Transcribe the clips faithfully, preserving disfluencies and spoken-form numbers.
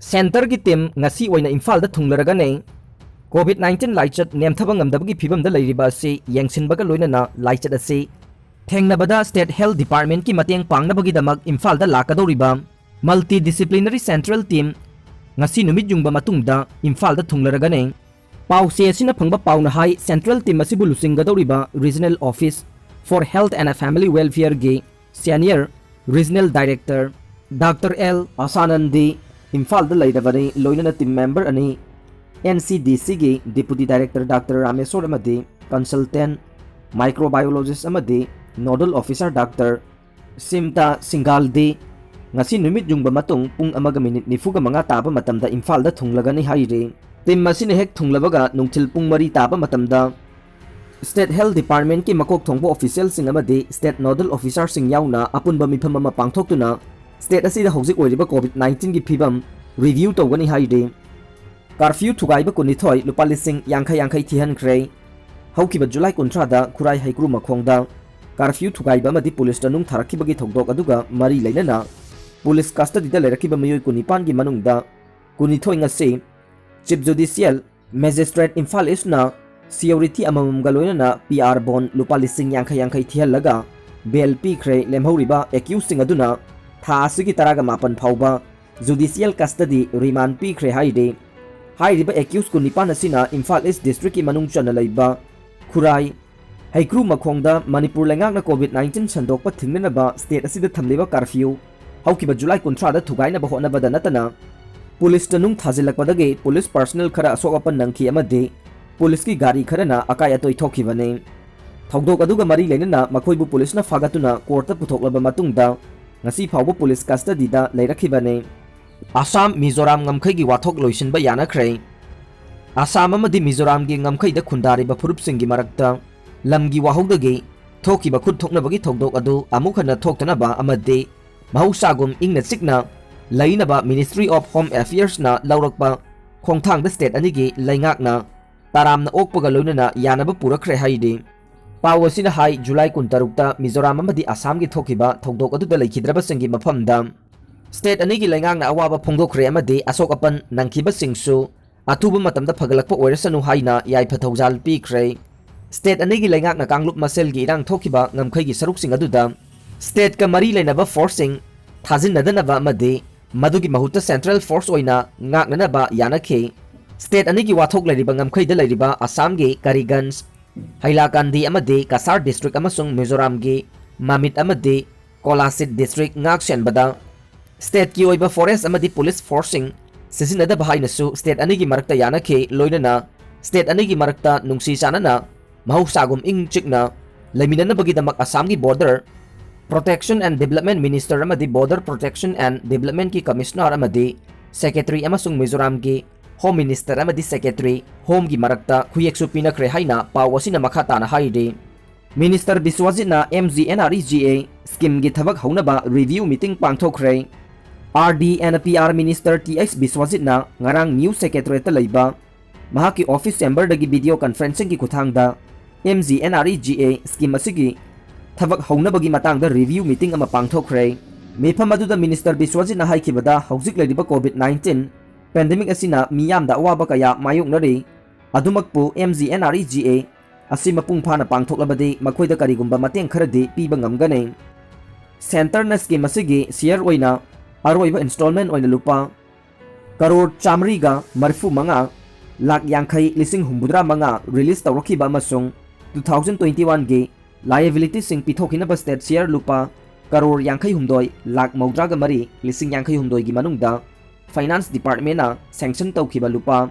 ꯁꯦꯟꯇꯔꯒꯤ ꯇꯤꯝ ꯉꯁꯤ ꯑꯣꯏꯅ ꯏꯝꯐꯥꯜꯗ ꯊꯨꯡꯂꯔꯒꯅꯤ꯫ ꯀꯣꯚꯤꯗ ꯅꯥꯏꯟꯇꯤꯟ ꯂꯥꯏꯆꯠ ꯅꯦꯝꯊꯕ ꯉꯝꯗꯕꯒꯤ ꯐꯤꯕꯝꯗ ꯂꯩꯔꯤꯕ ꯑꯁꯤ ꯌꯦꯡꯁꯤꯟꯕꯒ ꯂꯣꯏꯅꯅ ꯂꯥꯏꯆꯠ ꯑꯁꯤ ꯊꯦꯡꯅꯕꯗ ꯁ꯭ꯇꯦꯠ ꯍꯦꯜꯊ ꯗꯤꯄꯥꯔꯠꯃꯦꯟꯠꯀꯤ ꯃꯇꯦꯡ ꯄꯥꯡꯅꯕꯒꯤꯗꯃꯛ ꯏꯝꯐꯥꯜꯗ ꯂꯥꯛꯀꯗꯧꯔꯤꯕ ꯃꯜꯇꯤ ꯗꯤꯁꯤꯄ꯭ꯂꯤꯅꯔꯤ ꯁꯦꯟꯇ꯭ꯔꯦꯜ ꯇꯤꯝ ꯉꯁꯤ ꯅꯨꯃꯤꯠ ꯌꯨꯡꯕ ꯃꯇꯨꯡꯗ ꯏꯝꯐꯥꯜꯗ ꯊꯨꯡꯂꯔꯒꯅꯤ꯫ ꯄꯥꯎꯆꯦ ꯑꯁꯤꯅ ꯐꯪꯕ ꯄꯥꯎꯅ ꯍꯥꯏ, ꯁꯦꯟꯇ꯭ꯔꯦꯜ ꯇꯤꯝ ꯑꯁꯤꯕꯨ ꯂꯨꯆꯤꯡꯒꯗꯧꯔꯤꯕ Regional Office for Health and Family Welfare ꯒꯤ senior regional director doctor L ꯑꯁꯥꯅꯟꯗꯤ ꯏꯝꯐꯥꯜꯗ ꯂꯩꯔꯕꯅꯤ꯫ ꯂꯣꯏꯅꯅ ꯇꯤꯝ ꯃꯦꯝꯕꯔ ꯑꯅꯤ, ꯑꯦꯟ ꯁꯤ ꯗꯤ ꯁꯤꯒꯤ ꯗꯤꯄꯨꯇꯤ ꯗꯥꯏꯔꯦꯛꯇꯔ ꯗꯥꯛꯇꯔ ꯔꯥꯃꯦꯁꯣꯔ ꯑꯃꯗꯤ ꯀꯟꯁꯜꯇꯦꯟꯠ ꯃꯥꯏꯀ꯭ꯔꯣꯕꯥꯏꯑꯣꯂꯣꯖꯤꯁ ꯑꯃꯗꯤ ꯅꯣꯗꯜ ꯑꯣꯐꯤꯁꯥꯔ ꯗꯥꯛꯇꯔ ꯁꯤꯝꯇꯥ ꯁꯤꯡꯒꯥꯜꯗꯤ ꯉꯁꯤ ꯅꯨꯃꯤꯠ ꯌꯨꯡꯕ ꯃꯇꯨꯡ ꯄꯨꯡ ꯑꯃꯒ ꯃꯤꯅꯤꯠ ꯅꯤꯐꯨꯒ ꯃꯉꯥ ꯇꯥꯕ ꯃꯇꯝꯗ ꯏꯝꯐꯥꯜꯗ ꯊꯨꯡꯂꯒꯅꯤ ꯍꯥꯏꯔꯤ꯫ ꯇꯤꯝ ꯑꯁꯤꯅ ꯍꯦꯛ ꯊꯨꯡꯂꯕꯒ ꯅꯨꯡꯊꯤꯜ ꯄꯨꯡ ꯃꯔꯤ ꯇꯥꯕ ꯃꯇꯝꯗ ꯁ꯭ꯇꯦꯠ ꯍꯦꯜꯊ ꯗꯤꯄꯥꯔꯠꯃꯦꯟꯠꯀꯤ ꯃꯀꯣꯛ ꯊꯣꯡꯕ ꯑꯣꯐꯤꯁꯤꯌꯦꯜꯁꯤꯡ ꯑꯃꯗꯤ ꯁ꯭ꯇꯦꯠ ꯅꯣꯗꯜ ꯑꯣꯐꯤꯁꯥꯔꯁꯤꯡ ꯌꯥꯎꯅ ꯑꯄꯨꯟꯕ ꯃꯤꯐꯝ ꯑꯃ ꯄꯥꯡꯊꯣꯛꯇꯨꯅ ꯁ꯭ꯇꯦꯠ ꯑꯁꯤꯗ ꯍꯧꯖꯤꯛ ꯑꯣꯏꯔꯤꯕ ꯀꯣꯚꯤꯗ ꯅꯥꯏꯟꯇꯤꯟꯒꯤ ꯐꯤꯕꯝ ꯔꯤꯚ꯭ꯌꯨ ꯇꯧꯒꯅꯤ ꯍꯥꯏꯔꯤ꯫ ꯀꯥꯔꯐ꯭ꯌꯨ ꯊꯨꯒꯥꯏꯕ ꯀꯨꯟꯅꯤꯊꯣꯏ ꯂꯨꯄꯥ ꯂꯤꯁꯤꯡ ꯌꯥꯡꯈꯩ ꯌꯥꯡꯈꯩ ꯊꯤꯍꯟꯈ꯭ꯔꯦ꯫ ꯍꯧꯈꯤꯕ ꯖꯨꯂꯥꯏ ꯀꯨꯟꯊ꯭ꯔꯥꯗ ꯈꯨꯔꯥꯏ ꯍꯩꯀ꯭ꯔꯨ ꯃꯈꯣꯡꯗ ꯀꯥꯔꯐ꯭ꯌꯨ ꯊꯨꯒꯥꯏꯕ ꯑꯃꯗꯤ ꯄꯨꯂꯤꯁꯇ ꯅꯨꯡ ꯊꯥꯔꯛꯈꯤꯕꯒꯤ ꯊꯧꯗꯣꯛ ꯑꯗꯨꯒ ꯃꯔꯤ ꯂꯩꯅꯅ ꯄꯨꯂꯤꯁ ꯀꯁꯇꯗꯤꯗ ꯂꯩꯔꯛꯈꯤꯕ ꯃꯤꯑꯣꯏ ꯀꯨꯟꯅꯤꯄꯥꯟꯒꯤ ꯃꯅꯨꯡꯗ ꯀꯨꯟꯅꯤꯊꯣꯏ ꯉꯁꯤ ꯆꯤꯐ ꯖꯨꯗꯤꯁꯤꯌꯦꯜ ꯃꯦꯖꯤꯁꯇ꯭ꯔꯦꯠ ꯏꯝꯐꯥꯜ ꯏꯁꯅ ꯁꯤꯌꯣꯔꯤꯇꯤ ꯑꯃꯃꯝꯒ ꯂꯣꯏꯅꯅ ꯄꯤ ꯑꯥꯔ ꯕꯣꯟ ꯂꯨꯄꯥ ꯂꯤꯁꯤꯡ ꯌꯥꯡꯈꯩ ꯌꯥꯡꯈꯩ ꯊꯤꯍꯜꯂꯒ ꯕꯦꯜ ꯄꯤꯈ꯭ꯔꯦ꯫ ꯂꯦꯝꯍꯧꯔꯤꯕ ꯑꯦꯀ꯭ꯌꯨꯁꯁꯤꯡ ꯑꯗꯨꯅ ꯊꯥ ꯑꯁꯤꯒꯤ ꯇꯔꯥꯒ ꯃꯥꯄꯟ ꯐꯥꯎꯕ ꯖꯨꯗꯤꯁꯤꯌꯦꯜ ꯀꯁꯇꯗꯤ ꯔꯤꯃꯥꯟ ꯄꯤꯈ꯭ꯔꯦ ꯍꯥꯏꯔꯤ꯫ ꯍꯥꯏꯔꯤꯕ ꯑꯦꯀ꯭ꯌꯨꯁ ꯀꯨꯟꯅꯤꯄꯥꯟ ꯑꯁꯤꯅ ꯏꯝꯐꯥꯜ ꯏꯁ ꯗꯤꯁꯇ꯭ꯔꯤꯛꯀꯤ ꯃꯅꯨꯡ ꯆꯟꯅ ꯂꯩꯕ ꯈꯨꯔꯥꯏ, ꯍꯩꯀ꯭ꯔꯨ ꯃꯈꯣꯡꯗ ꯃꯅꯤꯄꯨꯔ ꯂꯩꯉꯥꯛꯅ ꯀꯣꯚꯤꯗ ꯅꯥꯏꯟꯇꯤꯟ ꯁꯟꯗꯣꯛꯄ ꯊꯤꯡꯅꯅꯕ ꯁ꯭ꯇꯦꯠ ꯑꯁꯤꯗ ꯊꯝꯂꯤꯕ ꯀꯥꯔꯐ꯭ꯌꯨ ꯍꯧꯈꯤꯕ ꯖꯨꯂꯥꯏ ꯀꯨꯟꯊ꯭ꯔꯥꯗ ꯊꯨꯒꯥꯏꯅꯕ ꯍꯣꯠꯅꯕꯗ ꯅꯠꯇꯅ ꯄꯨꯂꯤꯁꯇ ꯅꯨꯡ ꯊꯥꯖꯤꯜꯂꯛꯄꯗꯒꯤ ꯄꯨꯂꯤꯁ ꯄꯔꯁꯅꯦꯜ ꯈꯔ ꯑꯁꯣꯛ ꯑꯄꯟ ꯅꯪꯈꯤ ꯑꯃꯗꯤ ꯄꯨꯂꯤꯁꯀꯤ ꯒꯥꯔꯤ ꯈꯔꯅ ꯑꯀꯥꯏ ꯑꯇꯣꯏ ꯊꯣꯛꯈꯤꯕꯅꯤ꯫ ꯊꯧꯗꯣꯛ ꯑꯗꯨꯒ ꯃꯔꯤ ꯂꯩꯅꯅ ꯃꯈꯣꯏꯕꯨ ꯄꯨꯂꯤꯁꯅ ꯐꯥꯒꯠꯇꯨꯅ ꯀꯣꯔꯠꯇ ꯄꯨꯊꯣꯛꯂꯕ ꯃꯇꯨꯡꯗ ꯉꯁꯤ ꯐꯥꯎꯕ ꯄꯨꯂꯤꯁ ꯀꯁꯇꯗꯤꯗ ꯂꯩꯔꯛꯈꯤꯕꯅꯤ꯫ ꯑꯁꯥꯝ, ꯃꯤꯖꯣꯔꯥꯝ ꯉꯝꯈꯩꯒꯤ ꯋꯥꯊꯣꯛ ꯂꯣꯏꯁꯤꯟꯕ ꯌꯥꯅꯈ꯭ꯔꯦ꯫ ꯑꯁꯥꯝ ꯑꯃꯗꯤ ꯃꯤꯖꯣꯔꯥꯝꯒꯤ ꯉꯝꯈꯩꯗ ꯈꯨꯟꯗꯥꯔꯤꯕ ꯐꯨꯔꯨꯞꯁꯤꯡꯒꯤ ꯃꯔꯛꯇ ꯂꯝꯒꯤ ꯋꯥꯍꯧꯗꯒꯤ ꯊꯣꯛꯈꯤꯕ ꯈꯨꯠ ꯊꯣꯛꯅꯕꯒꯤ ꯊꯧꯗꯣꯛ ꯑꯗꯨ ꯑꯃꯨꯛ ꯍꯟꯅ ꯊꯣꯛꯇꯅꯕ ꯑꯃꯗꯤ ꯃꯍꯧꯁꯥꯒꯨꯝ ꯏꯪꯅ ꯆꯤꯛꯅ ꯂꯩꯅꯕ Ministry of Home Affairsꯅ ꯂꯧꯔꯛꯄ ꯈꯣꯡꯊꯥꯡꯗ ꯁ꯭ꯇꯦꯠ ꯑꯅꯤꯒꯤ ꯂꯩꯉꯥꯛꯅ ꯇꯔꯥꯝꯅ ꯑꯣꯛꯄꯒ ꯂꯣꯏꯅꯅ ꯌꯥꯅꯕ ꯄꯨꯔꯛꯈ꯭ꯔꯦ ꯍꯥꯏꯔꯤ꯫ ꯄꯥꯎ ꯑꯁꯤꯅ ꯍꯥꯏ, ꯖꯨꯂꯥꯏ ꯀꯨꯟꯇꯔꯨꯛꯇ ꯃꯤꯖꯣꯔꯥꯝ ꯑꯃꯗꯤ ꯑꯁꯥꯝꯒꯤ ꯊꯣꯛꯈꯤꯕ ꯊꯧꯗꯣꯛ ꯑꯗꯨꯗ ꯂꯩꯈꯤꯗ꯭ꯔꯕꯁꯤꯡꯒꯤ ꯃꯐꯝꯗ State ꯑꯅꯤꯒꯤ ꯂꯩꯉꯥꯛꯅ ꯑꯋꯥꯕ ꯐꯣꯡꯗꯣꯛꯈ꯭ꯔꯦ ꯑꯃꯗꯤ ꯑꯁꯣꯛ ꯑꯄꯟ ꯅꯪꯈꯤꯕꯁꯤꯡꯁꯨ ꯑꯊꯨꯕ ꯃꯇꯝꯗ ꯐꯒꯠꯂꯛꯄ ꯑꯣꯏꯔꯁꯅꯨ ꯍꯥꯏꯅ ꯌꯥꯏꯐ ꯊꯧꯖꯥꯜ ꯄꯤꯈ꯭ꯔꯦ꯫ State ꯑꯅꯤꯒꯤ ꯂꯩꯉꯥꯛꯅ ꯀꯥꯡꯂꯨꯞ ꯃꯁꯦꯜꯒꯤ ꯏꯔꯥꯡ ꯊꯣꯛꯈꯤꯕ ꯉꯝꯈꯩꯒꯤ ꯁꯔꯨꯛꯁꯤꯡ ꯑꯗꯨꯗ stateꯀ ꯃꯔꯤ ꯂꯩꯅꯕ forceꯁꯤꯡ ꯊꯥꯖꯤꯟꯅꯗꯅꯕ ꯑꯃꯗꯤ ꯃꯗꯨꯒꯤ ꯃꯍꯨꯠꯇ central force ꯑꯣꯏꯅ ꯉꯥꯛꯅꯅꯕ ꯌꯥꯅꯈꯤ꯫ State ꯑꯅꯤꯒꯤ ꯋꯥꯊꯣꯛ ꯂꯩꯔꯤꯕ ꯉꯝꯈꯩꯗ ꯂꯩꯔꯤꯕ ꯑꯁꯥꯝꯒꯤ ꯀꯔꯤꯒꯟꯖ, ꯍꯩꯂꯥꯀꯥꯟꯗꯤ ꯑꯃꯗꯤ ꯀꯁꯥꯔ district ꯑꯃꯁꯨꯡ ꯃꯤꯖꯣꯔꯥꯝꯒꯤ ꯃꯥꯃꯤꯠ ꯑꯃꯗꯤ ꯀꯣꯂꯥꯁꯤꯠ district ꯉꯥꯛ ꯁꯦꯟꯕꯗ stateꯀꯤ ꯑꯣꯏꯕ forest ꯑꯃꯗꯤ police forceꯁꯤꯡ ꯁꯤꯖꯤꯟꯅꯗꯕ ꯍꯥꯏꯅꯁꯨ state ꯑꯅꯤꯒꯤ ꯃꯔꯛꯇ ꯌꯥꯅꯈꯤ, ꯂꯣꯏꯅꯅ state ꯑꯅꯤꯒꯤ ꯃꯔꯛꯇ ꯅꯨꯡꯁꯤ ꯆꯥꯟꯅꯅ ꯃꯍꯧꯁꯥꯒꯨꯝ ꯏꯪ ꯆꯤꯛꯅ ꯂꯩꯃꯤꯟꯅꯅꯕꯒꯤꯗꯃꯛ ꯑꯁꯥꯝꯒꯤ Border Protection and Development Minister ꯑꯃꯗꯤ Border Protection and Developmentꯀꯤ Commissioner ꯑꯃꯗꯤ Secretary ꯑꯃꯁꯨꯡ ꯃꯤꯖꯣꯔꯥꯝꯒꯤ Home Minister ꯑꯃꯗꯤ Secretary Homeꯒꯤ ꯃꯔꯛꯇ ꯈꯨꯌꯦꯛꯁꯨ ꯄꯤꯅꯈ꯭ꯔꯦ ꯍꯥꯏꯅ ꯄꯥꯎ ꯑꯁꯤꯅ ꯃꯈꯥ ꯇꯥꯅ ꯍꯥꯏꯔꯤ꯫ Minister ꯕꯤꯁ꯭ꯋꯖꯤꯠꯅ MGNREGA schemeꯒꯤ ꯊꯕꯛ ꯍꯧꯅꯕ review meeting ꯄꯥꯡꯊꯣꯛꯈ꯭ꯔꯦ꯫ RD and PR Minister T H ꯕꯤꯁ꯭ꯋꯖꯤꯠꯅ ꯉꯔꯥꯡ New Secretariatꯇ ꯂꯩꯕ ꯃꯍꯥꯛꯀꯤ office chamberꯗꯒꯤ video conferencingꯒꯤ ꯈꯨꯠꯊꯥꯡꯗ MGNREGA scheme ꯑꯁꯤꯒꯤ ꯊꯕꯛ ꯍꯧꯅꯕꯒꯤ ꯃꯇꯥꯡꯗ review meeting ꯑꯃ ꯄꯥꯡꯊꯣꯛꯈ꯭ꯔꯦ꯫ ꯃꯤꯐꯝ ꯑꯗꯨꯗ Minister ꯕꯤꯁ꯭ꯋꯖꯤꯠꯅ ꯍꯥꯏꯈꯤꯕꯗ, ꯍꯧꯖꯤꯛ ꯂꯩꯔꯤꯕ COVID nineteen pandemic ꯑꯁꯤꯅ ꯃꯤꯌꯥꯝꯗ ꯑꯋꯥꯕ ꯀꯌꯥ ꯃꯥꯌꯣꯛꯅꯔꯤ꯫ ꯑꯗꯨꯃꯛꯄꯨ MGNREGA ꯑꯁꯤ ꯃꯄꯨꯡ ꯐꯥꯅ ꯄꯥꯡꯊꯣꯛꯂꯕꯗꯤ ꯃꯈꯣꯏꯗ ꯀꯔꯤꯒꯨꯝꯕ ꯃꯇꯦꯡ ꯈꯔꯗꯤ ꯄꯤꯕ ꯉꯝꯒꯅꯤ꯫ Centreꯅ scheme ꯑꯁꯤꯒꯤ share ꯑꯣꯏꯅ ꯑꯔꯣꯏꯕ installment ꯑꯣꯏꯅ ꯂꯨꯄꯥ ꯀꯔꯣꯔ ꯆꯥꯃꯔꯤꯒ ꯃꯔꯤꯐꯨ ꯃꯉꯥ ꯂꯥꯛ ꯌꯥꯡꯈꯩ ꯂꯤꯁꯤꯡ ꯍꯨꯝꯐꯨꯇꯔꯥ ꯃꯉꯥ release ꯇꯧꯔꯛꯈꯤꯕ ꯑꯃꯁꯨꯡ two thousand twenty oneꯒꯤ liabilityꯁꯤꯡ ꯄꯤꯊꯣꯛꯈꯤꯅꯕ state share ꯂꯨꯄꯥ ꯀꯔꯣꯔ ꯌꯥꯡꯈꯩ ꯍꯨꯝꯗꯣꯏ ꯂꯥꯛ ꯃꯧꯗ꯭ꯔꯥꯒ ꯃꯔꯤ ꯂꯤꯁꯤꯡ ꯌꯥꯡꯈꯩ ꯍꯨꯝꯗꯣꯏꯒꯤ ꯃꯅꯨꯡꯗ Finance Departmentꯅ sanction ꯇꯧꯈꯤꯕ ꯂꯨꯄꯥ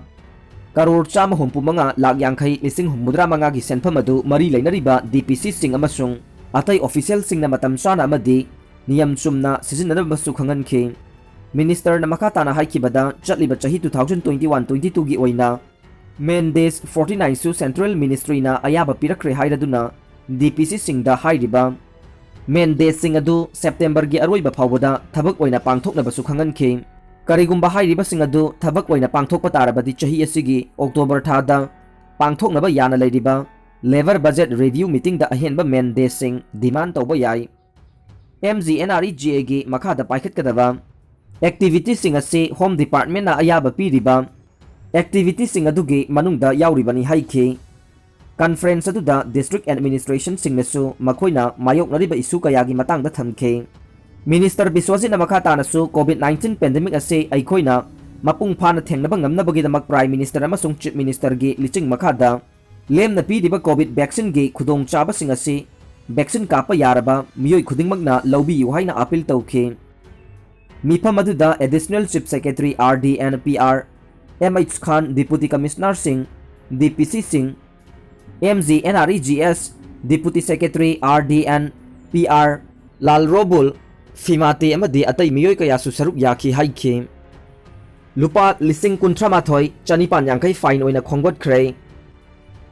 ꯀꯔꯣꯔ ꯆꯥꯝꯃ ꯍꯨꯝꯐꯨ ꯃꯉꯥ ꯂꯥꯛ ꯌꯥꯡꯈꯩ ꯂꯤꯁꯤꯡ ꯍꯨꯝꯐꯨꯇꯔꯥ ꯃꯉꯥꯒꯤ ꯁꯦꯟꯐꯝ ꯑꯗꯨ ꯃꯔꯤ ꯂꯩꯅꯔꯤꯕ DPCꯁꯤꯡ ꯑꯃꯁꯨꯡ ꯑꯇꯩ officialꯁꯤꯡꯅ ꯃꯇꯝ ꯆꯥꯅ ꯑꯃꯗꯤ ꯅꯤꯌꯝ ꯆꯨꯝꯅ ꯁꯤꯖꯤꯟꯅꯅꯕꯁꯨ ꯈꯪꯍꯟꯈꯤ꯫ Ministerꯅ ꯃꯈꯥ ꯇꯥꯅ ꯍꯥꯏꯈꯤꯕꯗ, ꯆꯠꯂꯤꯕ ꯆꯍꯤ two thousand twenty one twenty twoꯒꯤ ꯑꯣꯏꯅ Mandates forty nineꯁꯨ Central Ministryꯅ ꯑꯌꯥꯕ ꯄꯤꯔꯛꯈ꯭ꯔꯦ ꯍꯥꯏꯔꯗꯨꯅ DPCꯁꯤꯡꯗ ꯍꯥꯏꯔꯤꯕ mandatesꯁꯤꯡ ꯑꯗꯨ Septemberꯒꯤ ꯑꯔꯣꯏꯕ ꯐꯥꯎꯕꯗ ꯊꯕꯛ ꯑꯣꯏꯅ ꯄꯥꯡꯊꯣꯛꯅꯕꯁꯨ ꯈꯪꯍꯟꯈꯤ꯫ ꯀꯔꯤꯒꯨꯝꯕ ꯍꯥꯏꯔꯤꯕꯁꯤꯡ ꯑꯗꯨ ꯊꯕꯛ ꯑꯣꯏꯅ ꯄꯥꯡꯊꯣꯛꯄ ꯇꯥꯔꯕꯗꯤ ꯆꯍꯤ ꯑꯁꯤꯒꯤ October ꯊꯥꯗ ꯄꯥꯡꯊꯣꯛꯅꯕ ꯌꯥꯅ ꯂꯩꯔꯤꯕ Labour Budget Review meetingꯗ ꯑꯍꯦꯟꯕ mandatesꯁꯤꯡ demand ꯇꯧꯕ ꯌꯥꯏ꯫ MGNREGAꯒꯤ ꯃꯈꯥꯗ ꯄꯥꯏꯈꯠꯀꯗꯕ ꯑꯦꯛꯇꯤꯚꯤꯇꯤꯁꯤꯡ ꯑꯁꯤ ꯍꯣꯝ ꯗꯤꯄꯥꯔꯠꯃꯦꯟꯅ ꯑꯌꯥꯕ ꯄꯤꯔꯤꯕ ꯑꯦꯛꯇꯤꯚꯤꯇꯤꯁꯤꯡ ꯑꯗꯨꯒꯤ ꯃꯅꯨꯡꯗ ꯌꯥꯎꯔꯤꯕꯅꯤ ꯍꯥꯏꯈꯤ꯫ ꯀꯟꯐꯔꯦꯟꯁ ꯑꯗꯨꯗ ꯗꯤꯁꯇ꯭ꯔꯤꯛ ꯑꯦꯗꯃꯤꯅꯤꯁꯇ꯭ꯔꯦꯁꯟꯁꯤꯡꯅꯁꯨ ꯃꯈꯣꯏꯅ ꯃꯥꯌꯣꯛꯅꯔꯤꯕ ꯏꯁꯨ ꯀꯌꯥꯒꯤ ꯃꯇꯥꯡꯗ ꯊꯝꯈꯤ꯫ ꯃꯤꯅꯤꯁꯇꯔ ꯕꯤꯁ꯭ꯋꯖꯤꯠꯅ ꯃꯈꯥ ꯇꯥꯅꯁꯨ COVID nineteen ꯄꯦꯟꯗꯦꯃꯤꯛ ꯑꯁꯤ ꯑꯩꯈꯣꯏꯅ ꯃꯄꯨꯡ ꯐꯥꯅ ꯊꯦꯡꯅꯕ ꯉꯝꯅꯕꯒꯤꯗꯃꯛ ꯄ꯭ꯔꯥꯏꯝ ꯃꯤꯅꯤꯁꯇꯔ ꯑꯃꯁꯨꯡ ꯆꯤꯐ ꯃꯤꯅꯤꯁꯇꯔꯒꯤ ꯂꯤꯆꯤꯡ ꯃꯈꯥꯗ ꯂꯦꯝꯅ ꯄꯤꯔꯤꯕ ꯀꯣꯚꯤꯗ ꯚꯦꯛꯁꯤꯟꯒꯤ ꯈꯨꯗꯣꯡꯆꯥꯕꯁꯤꯡ ꯑꯁꯤ ꯚꯦꯛꯁꯤꯟ ꯀꯥꯞꯄ ꯌꯥꯔꯕ ꯃꯤꯑꯣꯏ ꯈꯨꯗꯤꯡꯃꯛꯅ ꯂꯧꯕꯤꯌꯨ ꯍꯥꯏꯅ ꯑꯥꯄꯤꯜ ꯇꯧꯈꯤ꯫ ꯃꯤꯐꯝ ꯑꯗꯨꯗ additional chief secretary R D and PR, M H Khan, deputy ꯀꯃꯤꯁꯅꯔꯁꯤꯡ, DPCꯁꯤꯡ, M G N R E G S, deputy secretary R D and PR, Lal Robul, Phimate ꯑꯃꯗꯤ ꯑꯇꯩ ꯃꯤꯑꯣꯏ ꯀꯌꯥꯁꯨ ꯁꯔꯨꯛ ꯌꯥꯈꯤ ꯍꯥꯏꯈꯤ꯫ ꯂꯨꯄꯥ ꯂꯤꯁꯤꯡ ꯀꯨꯟꯊ꯭ꯔꯥ ꯃꯥꯊꯣꯏ ꯆꯅꯤꯄꯥꯟ ꯌꯥꯡꯈꯩ ꯐꯥꯏꯟ ꯑꯣꯏꯅ ꯈꯣꯝꯒꯠꯈ꯭ꯔꯦ꯫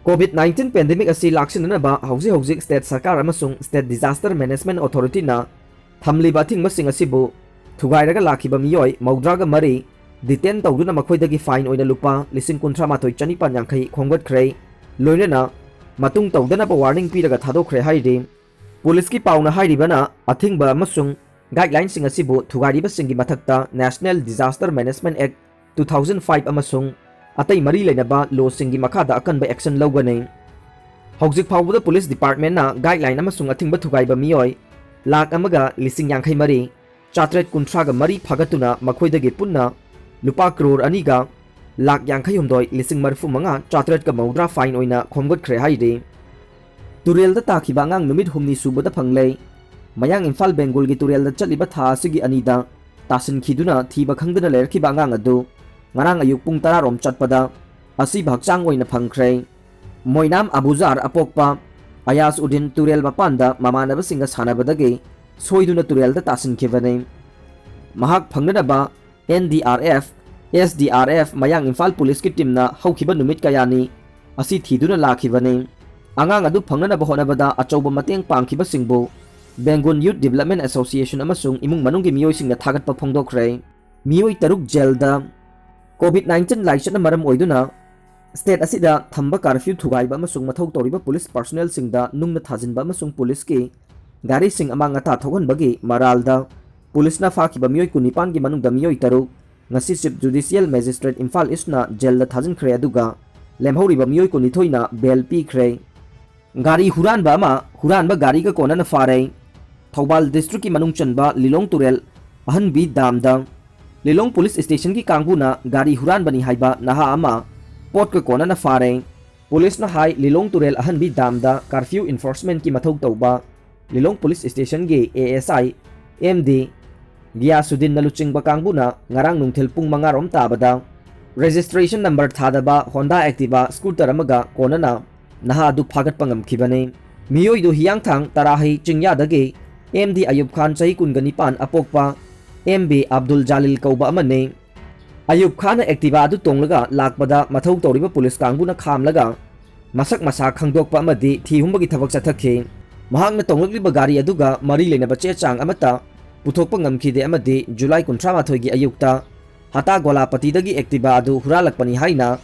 COVID nineteen ꯄꯦꯟꯗꯦꯃꯤꯛ ꯑꯁꯤ ꯂꯥꯛꯁꯤꯟꯅꯅꯕ ꯍꯧꯖꯤꯛ ꯍꯧꯖꯤꯛ ꯁ꯭ꯇꯦꯠ ꯁꯔꯀꯥꯔ ꯑꯃꯁꯨꯡ ꯁ꯭ꯇꯦꯠ ꯗꯤꯖꯥꯁꯇꯔ ꯃꯦꯅꯦꯖꯃꯦꯟꯠ ꯑꯣꯊꯣꯔꯤꯇꯤꯅ ꯊꯝꯂꯤꯕ ꯑꯊꯤꯡꯕꯁꯤꯡ ꯑꯁꯤꯕꯨ ꯊꯨꯒꯥꯏꯔꯒ ꯂꯥꯛꯈꯤꯕ ꯃꯤꯑꯣꯏ ꯃꯧꯗ꯭ꯔꯥꯒ ꯃꯔꯤ ꯗꯤꯇꯦꯟ ꯇꯧꯗꯨꯅ ꯃꯈꯣꯏꯗꯒꯤ ꯐꯥꯏꯟ ꯑꯣꯏꯅ ꯂꯨꯄꯥ ꯂꯤꯁꯤꯡ ꯀꯨꯟꯊ꯭ꯔꯥ ꯃꯥꯊꯣꯏ ꯆꯅꯤꯄꯥꯟ ꯌꯥꯡꯈꯩ ꯈꯣꯝꯒꯠꯈ꯭ꯔꯦ꯫ ꯂꯣꯏꯅꯅ ꯃꯇꯨꯡ ꯇꯧꯗꯅꯕ ꯋꯥꯔꯅꯤꯡ ꯄꯤꯔꯒ ꯊꯥꯗꯣꯛꯈ꯭ꯔꯦ ꯍꯥꯏꯔꯤ꯫ ꯄꯨꯂꯤꯁꯀꯤ ꯄꯥꯎꯅ ꯍꯥꯏꯔꯤꯕꯅ ꯑꯊꯤꯡꯕ ꯑꯃꯁꯨꯡ ꯒꯥꯏꯗꯂꯥꯏꯟꯁꯤꯡ ꯑꯁꯤꯕꯨ ꯊꯨꯒꯥꯏꯔꯤꯕꯁꯤꯡꯒꯤ ꯃꯊꯛꯇ National Disaster Management Act two thousand five ꯑꯃꯁꯨꯡ ꯑꯇꯩ ꯃꯔꯤ ꯂꯩꯅꯕ ꯂꯣꯁꯤꯡꯒꯤ ꯃꯈꯥꯗ ꯑꯀꯟꯕ ꯑꯦꯛꯁꯟ ꯂꯧꯒꯅꯤ꯫ ꯍꯧꯖꯤꯛ ꯐꯥꯎꯕꯗ ꯄꯨꯂꯤꯁ ꯗꯤꯄꯥꯔꯠꯃꯦꯟꯠꯅ ꯒꯥꯏꯗꯂꯥꯏꯟ ꯑꯃꯁꯨꯡ ꯑꯊꯤꯡꯕ ꯊꯨꯒꯥꯏꯕ ꯃꯤꯑꯣꯏ ꯂꯥꯈ ꯑꯃꯒ ꯂꯤꯁꯤꯡ ꯌꯥꯡꯈꯩ ꯃꯔꯤ, ꯆꯥꯇ꯭ꯔꯦꯠ ꯀꯨꯟꯊ꯭ꯔꯥꯒ ꯃꯔꯤ ꯐꯥꯒꯠꯇꯨꯅ ꯃꯈꯣꯏꯗꯒꯤ ꯄꯨꯟꯅ ꯂꯨꯄꯥ ꯀ꯭ꯔꯣꯔ ꯑꯅꯤꯒ ꯂꯥꯈ ꯌꯥꯡꯈꯩ ꯍꯨꯝꯗꯣꯏ ꯂꯤꯁꯤꯡ ꯃꯔꯤꯐꯨ ꯃꯉꯥ ꯆꯥꯇ꯭ꯔꯦꯠꯀ ꯃꯧꯗ꯭ꯔꯥ ꯐꯥꯏꯟ ꯑꯣꯏꯅ ꯈꯣꯝꯒꯠꯈ꯭ꯔꯦ ꯍꯥꯏꯔꯤ꯫ ꯇꯨꯔꯦꯜꯗ ꯇꯥꯈꯤꯕ ꯑꯉꯥꯡ ꯅꯨꯃꯤꯠ ꯍꯨꯝꯅꯤ ꯁꯨꯕꯗ ꯐꯪꯂꯦ꯫ ꯃꯌꯥꯡ ꯏꯝꯐꯥꯜ ꯕꯦꯡꯒꯨꯜꯒꯤ ꯇꯨꯔꯦꯜꯗ ꯆꯠꯂꯤꯕ ꯊꯥ ꯑꯁꯤꯒꯤ ꯑꯅꯤꯗ ꯇꯥꯁꯤꯟꯈꯤꯗꯨꯅ ꯊꯤꯕ ꯈꯪꯗꯅ ꯂꯩꯔꯛꯈꯤꯕ ꯑꯉꯥꯡ ꯑꯗꯨ ꯉꯔꯥꯡ ꯑꯌꯨꯛ ꯄꯨꯡ ꯇꯔꯥ ꯔꯣꯝ ꯆꯠꯄꯗ ꯑꯁꯤꯕ ꯍꯛꯆꯥꯡ ꯑꯣꯏꯅ ꯐꯪꯈ꯭ꯔꯦ꯫ ꯃꯣꯏꯅꯥꯝ ꯑꯕꯨꯖꯥꯔ ꯑꯄꯣꯛꯄ ꯑꯌꯥꯁ ꯎꯗꯤꯟ ꯇꯨꯔꯦꯜ ꯃꯄꯥꯟꯗ ꯃꯃꯥꯟꯅꯕꯁꯤꯡꯒ ꯁꯥꯟꯅꯕꯗꯒꯤ ꯁꯣꯏꯗꯨꯅ ꯇꯨꯔꯦꯜꯗ ꯇꯥꯁꯤꯟꯈꯤꯕꯅꯤ꯫ ꯃꯍꯥꯛ ꯐꯪꯅꯅꯕ N D R F, S D R F, ꯃꯌꯥꯡ ꯏꯝꯐꯥꯜ ꯄꯨꯂꯤꯁꯀꯤ ꯇꯤꯝꯅ ꯍꯧꯈꯤꯕ ꯅꯨꯃꯤꯠ ꯀꯌꯥꯅꯤ ꯑꯁꯤ ꯊꯤꯗꯨꯅ ꯂꯥꯛꯈꯤꯕꯅꯤ꯫ ꯑꯉꯥꯡ ꯑꯗꯨ ꯐꯪꯅꯅꯕ ꯍꯣꯠꯅꯕꯗ ꯑꯆꯧꯕ ꯃꯇꯦꯡ ꯄꯥꯡꯈꯤꯕꯁꯤꯡꯕꯨ ꯕꯦꯡꯒꯨꯟ Youth Development Association ꯑꯃꯁꯨꯡ ꯏꯃꯨꯡ ꯃꯅꯨꯡꯒꯤ ꯃꯤꯑꯣꯏꯁꯤꯡꯅ ꯊꯥꯒꯠꯄ ꯐꯣꯡꯗꯣꯛꯈ꯭ꯔꯦ꯫ ꯃꯤꯑꯣꯏ ꯇꯔꯨꯛ ꯖꯦꯜꯗ꯫ COVID nineteen ꯂꯥꯏꯆꯠꯅ ꯃꯔꯝ ꯑꯣꯏꯗꯨꯅ ꯁ꯭ꯇꯦꯠ ꯑꯁꯤꯗ ꯊꯝꯕ ꯀꯥꯔꯐ꯭ꯌꯨ ꯊꯨꯒꯥꯏꯕ ꯑꯃꯁꯨꯡ ꯃꯊꯧ ꯇꯧꯔꯤꯕ ꯄꯨꯂꯤꯁ ꯄꯔꯁꯣꯅꯦꯜꯁꯤꯡꯗ ꯅꯨꯡꯅ ꯊꯥꯖꯤꯟꯕ ꯑꯃꯁꯨꯡ ꯄꯨꯂꯤꯁꯀꯤ ꯒꯥꯔꯤꯁꯤꯡ ꯑꯃꯥꯡ ꯑꯇꯥ ꯊꯣꯛꯍꯟꯕꯒꯤ ꯃꯔꯥꯜꯗ ꯄꯨꯂꯤꯁꯅ ꯐꯥꯈꯤꯕ ꯃꯤꯑꯣꯏ ꯀꯨꯟꯅꯤꯄꯥꯟꯒꯤ ꯃꯅꯨꯡꯗ ꯃꯤꯑꯣꯏ ꯇꯔꯨꯛ ꯉꯁꯤ Chief Judicial Magistrate ꯏꯝꯐꯥꯜ ꯏꯁꯅ ꯖꯦꯜꯗ ꯊꯥꯖꯤꯟꯈ꯭ꯔꯦ, ꯑꯗꯨꯒ ꯂꯦꯝꯍꯧꯔꯤꯕ ꯃꯤꯑꯣꯏ ꯀꯨꯟꯅꯤꯊꯣꯏꯅ ꯕꯦꯜ ꯄꯤꯈ꯭ꯔꯦ꯫ ꯒꯥꯔꯤ ꯍꯨꯔꯥꯟꯕ ꯑꯃ ꯍꯨꯔꯥꯟꯕ ꯒꯥꯔꯤꯒ ꯀꯣꯟꯅꯅ ꯐꯥꯔꯦ꯫ ꯊꯧꯕꯥꯜ ꯗꯤꯁꯇ꯭ꯔꯤꯛꯀꯤ ꯃꯅꯨꯡ ꯆꯟꯕ ꯂꯤꯂꯣꯡ ꯇꯨꯔꯦꯜ ꯑꯍꯟꯕꯤ ꯗꯥꯝꯗ ꯂꯤꯂꯣꯡ ꯄꯨꯂꯤꯁ ꯁ꯭ꯇꯦꯁꯟꯒꯤ ꯀꯥꯡꯕꯨꯅ ꯒꯥꯔꯤ ꯍꯨꯔꯥꯟꯕꯅꯤ ꯍꯥꯏꯕ ꯅꯍꯥ ꯑꯃ ꯄꯣꯠꯀ ꯀꯣꯟꯅꯅ ꯐꯥꯔꯦ꯫ ꯄꯨꯂꯤꯁꯅ ꯍꯥꯏ, ꯂꯤꯂꯣꯡ ꯇꯨꯔꯦꯜ ꯑꯍꯟꯕꯤ ꯗꯥꯝꯗ ꯀꯥꯔꯐ꯭ꯌꯨ ꯏꯟꯐꯣꯔꯁꯃꯦꯟꯠꯀꯤ ꯃꯊꯧ ꯇꯧꯕ ꯂꯤꯂꯣꯡ police ꯁ꯭ꯇꯦꯁꯟꯒꯤ A S I M D ꯒꯤꯌꯥꯁꯨꯗꯤꯟꯅ ꯂꯨꯆꯤꯡꯕ ꯀꯥꯡꯕꯨꯅ ꯉꯔꯥꯡ ꯅꯨꯡꯊꯤꯜ ꯄꯨꯡ ꯃꯉꯥ ꯔꯣꯝ ꯇꯥꯕꯗ ꯔꯦꯖꯤꯁꯇ꯭ꯔꯦꯁꯟ ꯅꯝꯕꯔ ꯊꯥꯗꯕ ꯍꯣꯟꯗꯥ ꯑꯦꯛꯇꯤꯚꯥ ꯁ꯭ꯀꯨꯇꯔ ꯑꯃꯒ ꯀꯣꯟꯅꯅ ꯅꯍꯥ ꯑꯗꯨ ꯐꯥꯒꯠꯄ ꯉꯝꯈꯤꯕꯅꯤ꯫ ꯃꯤꯑꯣꯏꯗꯨ ꯍꯤꯌꯥꯡꯊꯥꯡ ꯇꯔꯥꯍꯩ ꯆꯤꯡꯌꯥꯗꯒꯤ ꯑꯦꯝ ꯗꯤ ꯑꯌꯨꯕ ꯈꯥꯟ, ꯆꯍꯤ ꯀꯨꯟꯒ ꯅꯤꯄꯥꯟ, ꯑꯄꯣꯛꯄ ꯑꯦꯝ ꯕꯤ ꯑꯕꯗꯨꯜ ꯖꯥꯂꯤꯜ ꯀꯧꯕ ꯑꯃꯅꯤ꯫ ꯑꯌꯨꯕ ꯈꯥꯟꯅ ꯑꯦꯛꯇꯤꯚꯥ ꯑꯗꯨ ꯇꯣꯡꯂꯒ ꯂꯥꯛꯄꯗ ꯃꯊꯧ ꯇꯧꯔꯤꯕ ꯄꯨꯂꯤꯁ ꯀꯥꯡꯕꯨꯅ ꯈꯥꯝꯂꯒ ꯃꯁꯛ ꯃꯁꯥ ꯈꯪꯗꯣꯛꯄ ꯑꯃꯗꯤ ꯊꯤ ꯍꯨꯝꯕꯒꯤ ꯊꯕꯛ ꯆꯠꯊꯈꯤ꯫ ꯃꯍꯥꯛꯅ ꯇꯣꯡꯂꯛꯂꯤꯕ ꯒꯥꯔꯤ ꯑꯗꯨꯒ ꯃꯔꯤ ꯂꯩꯅꯕ ꯆꯦ ꯆꯥꯡ ꯑꯃꯠꯇ ꯄꯨꯊꯣꯛꯄ ꯉꯝꯈꯤꯗꯦ ꯑꯃꯗꯤ ꯖꯨꯂꯥꯏ ꯀꯨꯟꯊ꯭ꯔꯥ ꯃꯥꯊꯣꯏꯒꯤ ꯑꯌꯨꯛꯇ ꯍꯇꯥ ꯒꯣꯂꯥꯄꯇꯤꯗꯒꯤ ꯑꯦꯛꯇꯤꯚꯥ ꯑꯗꯨ ꯍꯨꯔꯥꯜꯂꯛꯄꯅꯤ ꯍꯥꯏꯅ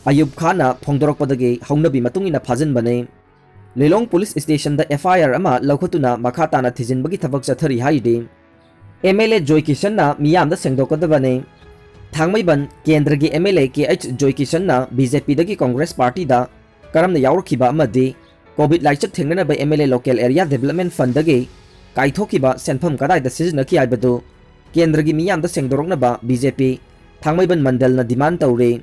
ꯑꯌꯨꯕ ꯈꯥꯟꯅ ꯐꯣꯡꯗꯣꯔꯛꯄꯗꯒꯤ ꯍꯧꯅꯕꯤ ꯃꯇꯨꯡ ꯏꯟꯅ ꯐꯥꯖꯤꯟꯕꯅꯤ꯫ ꯂꯤꯂꯣꯡ ꯄꯨꯂꯤꯁ ꯁ꯭ꯇꯦꯁꯟꯗ ꯑꯦꯐ ꯑꯥꯏ ꯑꯥꯔ ꯑꯃ ꯂꯧꯈꯠꯇꯨꯅ ꯃꯈꯥ ꯇꯥꯅ ꯊꯤꯖꯤꯟꯕꯒꯤ ꯊꯕꯛ ꯆꯠꯊꯔꯤ ꯍꯥꯏꯔꯤ꯫ ꯑꯦꯝ ꯑꯦꯜ ꯑꯦ ꯖꯣꯏ ꯀꯤꯁꯟꯅ ꯃꯤꯌꯥꯝꯗ ꯁꯦꯡꯗꯣꯛꯀꯗꯕꯅꯤ꯫ ꯊꯥꯡꯃꯩꯕꯟ ꯀꯦꯟꯗ꯭ꯔꯒꯤ M L A K H Joy ꯀꯤꯁꯟꯅ ꯕꯤ ꯖꯦ ꯄꯤꯗꯒꯤ ꯀꯣꯡꯒ꯭ꯔꯦꯁ ꯄꯥꯔꯇꯤꯗ ꯀꯔꯝꯅ ꯌꯥꯎꯔꯛꯈꯤꯕ ꯑꯃꯗꯤ ꯀꯣꯚꯤꯗ ꯂꯥꯏꯆꯠ ꯊꯦꯡꯅꯅꯕ M L A local area development ꯐꯟꯗꯒꯤ ꯀꯥꯏꯊꯣꯛꯈꯤꯕ ꯁꯦꯟꯐꯝ ꯀꯗꯥꯏꯗ ꯁꯤꯖꯤꯟꯅꯈꯤ ꯍꯥꯏꯕꯗꯨ ꯀꯦꯟꯗ꯭ꯔꯒꯤ ꯃꯤꯌꯥꯝꯗ ꯁꯦꯡꯗꯣꯔꯛꯅꯕ ꯕꯤ ꯖꯦ ꯄꯤ ꯊꯥꯡꯃꯩꯕꯟ ꯃꯟꯗꯜꯅ ꯗꯤꯃꯥꯟ ꯇꯧꯔꯤ꯫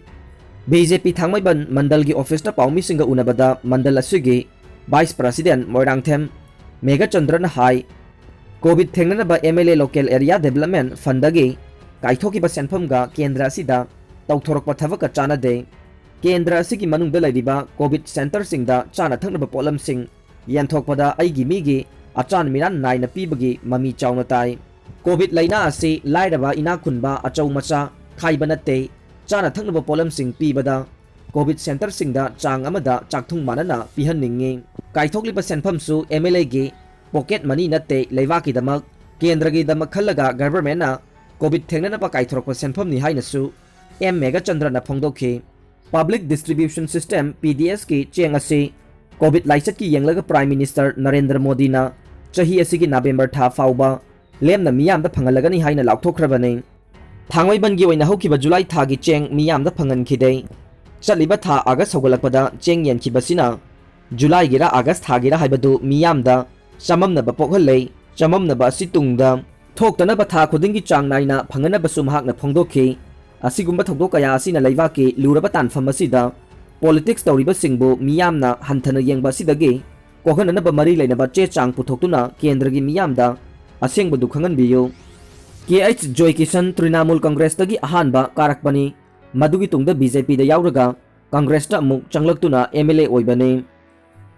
ꯕꯤ ꯖꯦ ꯄꯤ ꯊꯥꯡꯃꯩꯕꯟ ꯃꯟꯗꯜꯒꯤ ꯑꯣꯐꯤꯁꯇ ꯄꯥꯎꯃꯤꯁꯤꯡꯒ ꯎꯅꯕꯗ ꯃꯟꯗꯜ ꯑꯁꯤꯒꯤ ꯚꯥꯏꯁ ꯄ꯭ꯔꯁꯤꯗꯦꯟꯠ ꯃꯣꯏꯔꯥꯡꯊꯦꯝ ꯃꯦꯘꯆꯟꯗ꯭ꯔꯅ ꯍꯥꯏ, ꯀꯣꯚꯤꯗ ꯊꯦꯡꯅꯅꯕ M L A local area development ꯐꯟꯗꯒꯤ ꯀꯥꯏꯊꯣꯛꯈꯤꯕ ꯁꯦꯟꯐꯝꯒ ꯀꯦꯟꯗ꯭ꯔ ꯑꯁꯤꯗ ꯇꯧꯊꯣꯔꯛꯄ ꯊꯕꯛꯀ ꯆꯥꯟꯅꯗꯦ꯫ ꯀꯦꯟꯗ꯭ꯔ ꯑꯁꯤꯒꯤ ꯃꯅꯨꯡꯗ ꯂꯩꯔꯤꯕ ꯀꯣꯚꯤꯗ ꯁꯦꯟꯇꯔꯁꯤꯡꯗ ꯆꯥꯅ ꯊꯛꯅꯕ ꯄꯣꯠꯂꯝꯁꯤꯡ ꯌꯦꯟꯊꯣꯛꯄꯗ ꯑꯩꯒꯤ ꯃꯤꯒꯤ ꯑꯆꯥꯟ ꯃꯤꯔꯥꯟ ꯅꯥꯏꯅ ꯄꯤꯕꯒꯤ ꯃꯃꯤ ꯆꯥꯎꯅ ꯇꯥꯏ꯫ ꯀꯣꯚꯤꯗ ꯂꯩꯅꯥ ꯑꯁꯤ ꯂꯥꯏꯔꯕ ꯏꯅꯥꯛ ꯈꯨꯟꯕ ꯑꯆꯧ ꯃꯆꯥ ꯈꯥꯏꯕ ꯅꯠꯇꯦ꯫ ꯆꯥꯅ ꯊꯛꯅꯕ ꯄꯣꯠꯂꯝꯁꯤꯡ ꯄꯤꯕꯗ ꯀꯣꯚꯤꯗ ꯁꯦꯟꯇꯔꯁꯤꯡꯗ ꯆꯥꯡ ꯑꯃꯗ ꯆꯥꯛꯊꯨꯡ ꯃꯥꯟꯅꯅ ꯄꯤꯍꯟꯅꯤꯡꯏ꯫ ꯀꯥꯏꯊꯣꯛꯂꯤꯕ ꯁꯦꯟꯐꯝꯁꯨ ꯑꯦꯝ ꯑꯦꯜ ꯑꯦꯒꯤ ꯄꯣꯀꯦꯠ ꯃꯅꯤ ꯅꯠꯇꯦ, ꯂꯩꯕꯥꯛꯀꯤꯗꯃꯛ, ꯀꯦꯟꯗ꯭ꯔꯒꯤꯗꯃꯛ ꯈꯜꯂꯒ ꯒꯚꯔꯟꯃꯦꯟꯠꯅ ꯀꯣꯚꯤꯗ ꯊꯦꯡꯅꯅꯕ ꯀꯥꯏꯊꯣꯔꯛꯄ ꯁꯦꯟꯐꯝꯅꯤ ꯍꯥꯏꯅꯁꯨ ꯑꯦꯝ ꯃꯦꯘꯆꯟꯗ꯭ꯔꯅ ꯐꯣꯡꯗꯣꯛꯈꯤ꯫ ꯄꯕ꯭ꯂꯤꯛ ꯗꯤꯁꯇ꯭ꯔꯤꯕ꯭ꯌꯨꯁꯟ ꯁꯤꯁꯇꯦꯝ, ꯄꯤ ꯗꯤ ꯑꯦꯁꯀꯤ ꯆꯦꯡ ꯑꯁꯤ ꯀꯣꯚꯤꯗ ꯂꯥꯏꯆꯠꯀꯤ ꯌꯦꯡꯂꯒ ꯄ꯭ꯔꯥꯏꯝ ꯃꯤꯅꯤꯁꯇꯔ ꯅꯔꯦꯟꯗ꯭ꯔ ꯃꯣꯗꯤꯅ ꯆꯍꯤ ꯑꯁꯤꯒꯤ ꯅꯕꯦꯝꯕꯔ ꯊꯥ ꯐꯥꯎꯕ ꯂꯦꯝꯅ ꯃꯤꯌꯥꯝꯗ ꯐꯪꯍꯜꯂꯒꯅꯤ ꯍꯥꯏꯅ ꯂꯥꯎꯊꯣꯛꯈ꯭ꯔꯕꯅꯤ꯫ ꯊꯥꯡꯃꯩꯕꯟꯒꯤ ꯑꯣꯏꯅ ꯍꯧꯈꯤꯕ ꯖꯨꯂꯥꯏ ꯊꯥꯒꯤ ꯆꯦꯡ ꯃꯤꯌꯥꯝꯗ ꯐꯪꯍꯟꯈꯤꯗꯦ꯫ ꯆꯠꯂꯤꯕ ꯊꯥ ꯑꯥꯒꯁ ꯍꯧꯒꯠꯂꯛꯄꯗ ꯆꯦꯡ ꯌꯦꯟꯈꯤꯕꯁꯤꯅ ꯖꯨꯂꯥꯏꯒꯤꯔ ꯑꯥꯒꯁ ꯊꯥꯒꯤꯔ ꯍꯥꯏꯕꯗꯨ ꯃꯤꯌꯥꯝꯗ ꯆꯃꯝꯅꯕ ꯄꯣꯛꯍꯜꯂꯦ꯫ ꯆꯃꯝꯅꯕ ꯑꯁꯤ ꯇꯨꯡꯗ ꯊꯣꯛꯇꯅꯕ ꯊꯥ ꯈꯨꯗꯤꯡꯒꯤ ꯆꯥꯡ ꯅꯥꯏꯅ ꯐꯪꯅꯅꯕꯁꯨ ꯃꯍꯥꯛꯅ ꯐꯣꯡꯗꯣꯛꯈꯤ꯫ ꯑꯁꯤꯒꯨꯝꯕ ꯊꯧꯗꯣꯛ ꯀꯌꯥ ꯑꯁꯤꯅ ꯂꯩꯕꯥꯛꯀꯤ ꯂꯨꯔꯕ ꯇꯥꯟꯐꯝ ꯑꯁꯤꯗ ꯄꯣꯂꯤꯇꯤꯛꯁ ꯇꯧꯔꯤꯕꯁꯤꯡꯕꯨ ꯃꯤꯌꯥꯝꯅ ꯍꯟꯊꯅ ꯌꯦꯡꯕ ꯑꯁꯤꯗꯒꯤ ꯀꯣꯛꯍꯟꯅꯅꯕ ꯃꯔꯤ ꯂꯩꯅꯕ ꯆꯦ ꯆꯥꯡ ꯄꯨꯊꯣꯛꯇꯨꯅ ꯀꯦꯟꯗ꯭ꯔꯒꯤ ꯃꯤꯌꯥꯝꯗ ꯑꯁꯦꯡꯕꯗꯨ ꯈꯪꯍꯟꯕꯤꯌꯨ꯫ ꯀꯦ ꯑꯩꯆ ꯖꯣꯏꯀꯤꯁꯟ ꯇ꯭ꯔꯤꯅꯥꯃꯨꯜ ꯀꯪꯒ꯭ꯔꯦꯁꯇꯒꯤ ꯑꯍꯥꯟꯕ ꯀꯥꯔꯛꯄꯅꯤ꯫ ꯃꯗꯨꯒꯤ ꯇꯨꯡꯗ ꯕꯤ ꯖꯦ ꯄꯤꯗ ꯌꯥꯎꯔꯒ ꯀꯪꯒ꯭ꯔꯦꯁꯇ ꯑꯃꯨꯛ ꯆꯪꯂꯛꯇꯨꯅ ꯑꯦꯝ ꯑꯦꯜ ꯑꯦ ꯑꯣꯏꯕꯅꯤ꯫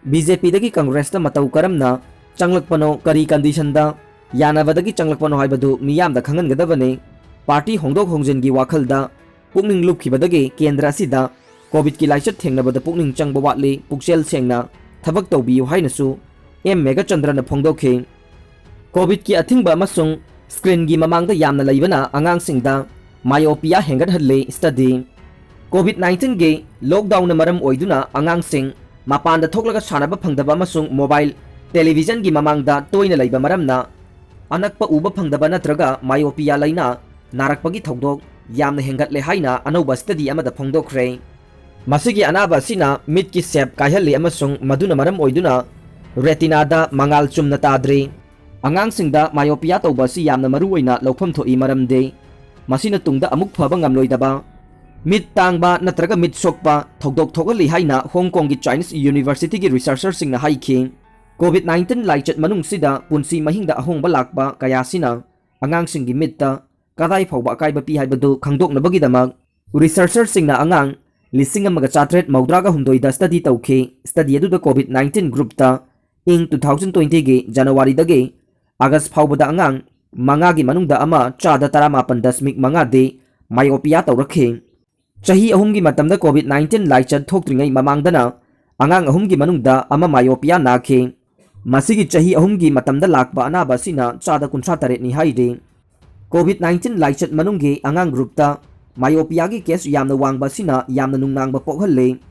ꯕꯤ ꯖꯦ ꯄꯤꯗꯒꯤ ꯀꯪꯒ꯭ꯔꯦꯁꯇ ꯃꯇꯧ ꯀꯔꯝꯅ ꯆꯪꯂꯛꯄꯅꯣ, ꯀꯔꯤ ꯀꯟꯗꯤꯁꯟꯗ ꯌꯥꯅꯕꯗꯒꯤ ꯆꯪꯂꯛꯄꯅꯣ ꯍꯥꯏꯕꯗꯨ ꯃꯤꯌꯥꯝꯗ ꯈꯪꯍꯟꯒꯗꯕꯅꯤ꯫ ꯄꯥꯔꯇꯤ ꯍꯣꯡꯗꯣꯛ ꯍꯣꯡꯖꯤꯟꯒꯤ ꯋꯥꯈꯜꯗ ꯄꯨꯛꯅꯤꯡ ꯂꯨꯞꯈꯤꯕꯗꯒꯤ ꯀꯦꯟꯗ꯭ꯔ ꯑꯁꯤꯗ ꯀꯣꯚꯤꯗꯀꯤ ꯂꯥꯏꯆꯠ ꯊꯦꯡꯅꯕꯗ ꯄꯨꯛꯅꯤꯡ ꯆꯪꯕ ꯋꯥꯠꯂꯤ, ꯄꯨꯛꯆꯦꯜ ꯁꯦꯡꯅ ꯊꯕꯛ ꯇꯧꯕꯤꯌꯨ ꯍꯥꯏꯅꯁꯨ ꯑꯦꯝ ꯃꯦꯘꯆꯟꯗ꯭ꯔꯅ ꯐꯣꯡꯗꯣꯛꯈꯤ꯫ ꯀꯣꯚꯤꯗꯀꯤ ꯑꯊꯤꯡꯕ ꯑꯃꯁꯨꯡ ꯁ꯭ꯀ꯭ꯔꯤꯟꯒꯤ ꯃꯃꯥꯡꯗ ꯌꯥꯝꯅ ꯂꯩꯕꯅ ꯑꯉꯥꯡꯁꯤꯡꯗ ꯃꯥꯏꯑꯣꯄꯤꯌꯥ ꯍꯦꯟꯒꯠꯍꯜꯂꯤ꯫ ꯁ꯭ꯇꯗꯤ꯫ ꯀꯣꯚꯤꯗ ꯅꯥꯏꯟꯇꯤꯟꯒꯤ ꯂꯣꯛꯗꯥꯎꯟꯅ ꯃꯔꯝ ꯑꯣꯏꯗꯨꯅ ꯑꯉꯥꯡꯁꯤꯡ ꯃꯄꯥꯟꯗ ꯊꯣꯛꯂꯒ ꯁꯥꯟꯅꯕ ꯐꯪꯗꯕ ꯑꯃꯁꯨꯡ ꯃꯣꯕꯥꯏꯜ, ꯇꯦꯂꯤꯚꯤꯖꯟꯒꯤ ꯃꯃꯥꯡꯗ ꯇꯣꯏꯅ ꯂꯩꯕ ꯃꯔꯝꯅ ꯑꯅꯛꯄ ꯎꯕ ꯐꯪꯗꯕ ꯅꯠꯇ꯭ꯔꯒ ꯃꯥꯏꯑꯣꯄꯤꯌꯥ ꯂꯥꯏꯅꯥ ꯅꯥꯔꯛꯄꯒꯤ ꯊꯧꯗꯣꯛ ꯌꯥꯝꯅ ꯍꯦꯟꯒꯠꯂꯦ ꯍꯥꯏꯅ ꯑꯅꯧꯕ ꯁ꯭ꯇꯗꯤ ꯑꯃꯗ ꯐꯣꯡꯗꯣꯛꯈ꯭ꯔꯦ꯫ ꯃꯁꯤꯒꯤ ꯑꯅꯥꯕ ꯑꯁꯤꯅ ꯃꯤꯠꯀꯤ ꯁꯦꯞ ꯀꯥꯏꯍꯜꯂꯤ ꯑꯃꯁꯨꯡ ꯃꯗꯨꯅ ꯃꯔꯝ ꯑꯣꯏꯗꯨꯅ ꯔꯦꯇꯤꯅꯥꯗ ꯃꯉꯥꯜ ꯆꯨꯝꯅ ꯇꯥꯗ꯭ꯔꯤ꯫ ꯑꯉꯥꯡꯁꯤꯡꯗ ꯃꯥꯏꯑꯣꯄꯤꯌꯥ ꯇꯧꯕ ꯑꯁꯤ ꯌꯥꯝꯅ ꯃꯔꯨ ꯑꯣꯏꯅ ꯂꯧꯐꯝ ꯊꯣꯛꯏ, ꯃꯔꯝꯗꯤ ꯃꯁꯤꯅ ꯇꯨꯡꯗ ꯑꯃꯨꯛ ꯐꯕ ꯉꯝꯂꯣꯏꯗꯕ ꯃꯤꯠ ꯇꯥꯡꯕ ꯅꯠꯇ꯭ꯔꯒ ꯃꯤꯠ ꯁꯣꯛꯄ ꯊꯧꯗꯣꯛ ꯊꯣꯛꯍꯜꯂꯤ ꯍꯥꯏꯅ ꯍꯣꯡ ꯀꯣꯡꯒꯤ ꯆꯥꯏꯅꯤꯁ ꯌꯨꯅꯤꯚꯔꯁꯤꯇꯤꯒꯤ ꯔꯤꯁꯔꯆꯔꯁꯤꯡꯅ ꯍꯥꯏꯈꯤ꯫ ꯀꯣꯚꯤꯗ ꯅꯥꯏꯟꯇꯤꯟ ꯂꯥꯏꯆꯠ ꯃꯅꯨꯡꯁꯤꯗ ꯄꯨꯟꯁꯤ ꯃꯍꯤꯡꯗ ꯑꯍꯣꯡꯕ ꯂꯥꯛꯄ ꯀꯌꯥꯁꯤꯅ ꯑꯉꯥꯡꯁꯤꯡꯒꯤ ꯃꯤꯠꯇ ꯀꯗꯥꯏ ꯐꯥꯎꯕ ꯑꯀꯥꯏꯕ ꯄꯤ ꯍꯥꯏꯕꯗꯨ ꯈꯪꯗꯣꯛꯅꯕꯒꯤꯗꯃꯛ ꯔꯤꯁꯔꯆꯔꯁꯤꯡꯅ ꯑꯉꯥꯡ ꯂꯤꯁꯤꯡ ꯑꯃꯒ ꯆꯥꯇ꯭ꯔꯦꯠ ꯃꯧꯗ꯭ꯔꯥꯒ ꯍꯨꯝꯗꯣꯏꯗ ꯁ꯭ꯇꯗꯤ ꯇꯧꯈꯤ꯫ ꯁ꯭ꯇꯗꯤ ꯑꯗꯨꯗ ꯀꯣꯚꯤꯗ ꯅꯥꯏꯟꯇꯤꯟ ꯒ꯭ꯔꯨꯞꯇ ꯏꯪ ꯇꯨ ꯊꯥꯎꯖꯟ ꯇ꯭ꯋꯦꯟꯇꯤꯒꯤ ꯖꯅꯋꯥꯔꯤꯗꯒꯤ ꯑꯥꯒꯁ ꯐꯥꯎꯕꯗ ꯑꯉꯥꯡ ꯃꯉꯥꯒꯤ ꯃꯅꯨꯡꯗ ꯑꯃ, ꯆꯥꯗ ꯇꯔꯥꯃꯥꯄꯟ ꯗꯁꯃꯤꯛ ꯃꯉꯥꯗꯤ ꯃꯥꯏꯑꯣꯄꯤꯌꯥ ꯇꯧꯔꯛꯈꯤ꯫ ꯆꯍꯤ ꯑꯍꯨꯝꯒꯤ ꯃꯇꯝꯗ ꯀꯣꯚꯤꯗ ꯅꯥꯏꯟꯇꯤꯟ ꯂꯥꯏꯆꯠ ꯊꯣꯛꯇ꯭ꯔꯤꯉꯩ ꯃꯃꯥꯡꯗꯅ ꯑꯉꯥꯡ ꯑꯍꯨꯝꯒꯤ ꯃꯅꯨꯡꯗ ꯑꯃ ꯃꯥꯏꯑꯣꯄꯤꯌꯥ ꯅꯥꯈꯤ꯫ ꯃꯁꯤꯒꯤ ꯆꯍꯤ ꯑꯍꯨꯝꯒꯤ ꯃꯇꯝꯗ ꯂꯥꯛꯄ ꯑꯅꯥꯕ ꯑꯁꯤꯅ ꯆꯥꯗ ꯀꯨꯟꯊ꯭ꯔꯥ ꯇꯔꯦꯠꯅꯤ ꯍꯥꯏꯔꯤ꯫ ꯀꯣꯚꯤꯗ ꯅꯥꯏꯟꯇꯤꯟ ꯂꯥꯏꯆꯠ ꯃꯅꯨꯡꯒꯤ ꯑꯉꯥꯡ ꯒ꯭ꯔꯨꯞꯇ ꯃꯥꯏꯑꯣꯄꯤꯌꯥꯒꯤ ꯀꯦꯁ ꯌꯥꯝꯅ ꯋꯥꯡꯕ ꯑꯁꯤꯅ ꯌꯥꯝꯅ ꯅꯨꯡꯅꯥꯡꯕ ꯄꯣꯛꯍꯜꯂꯤ꯫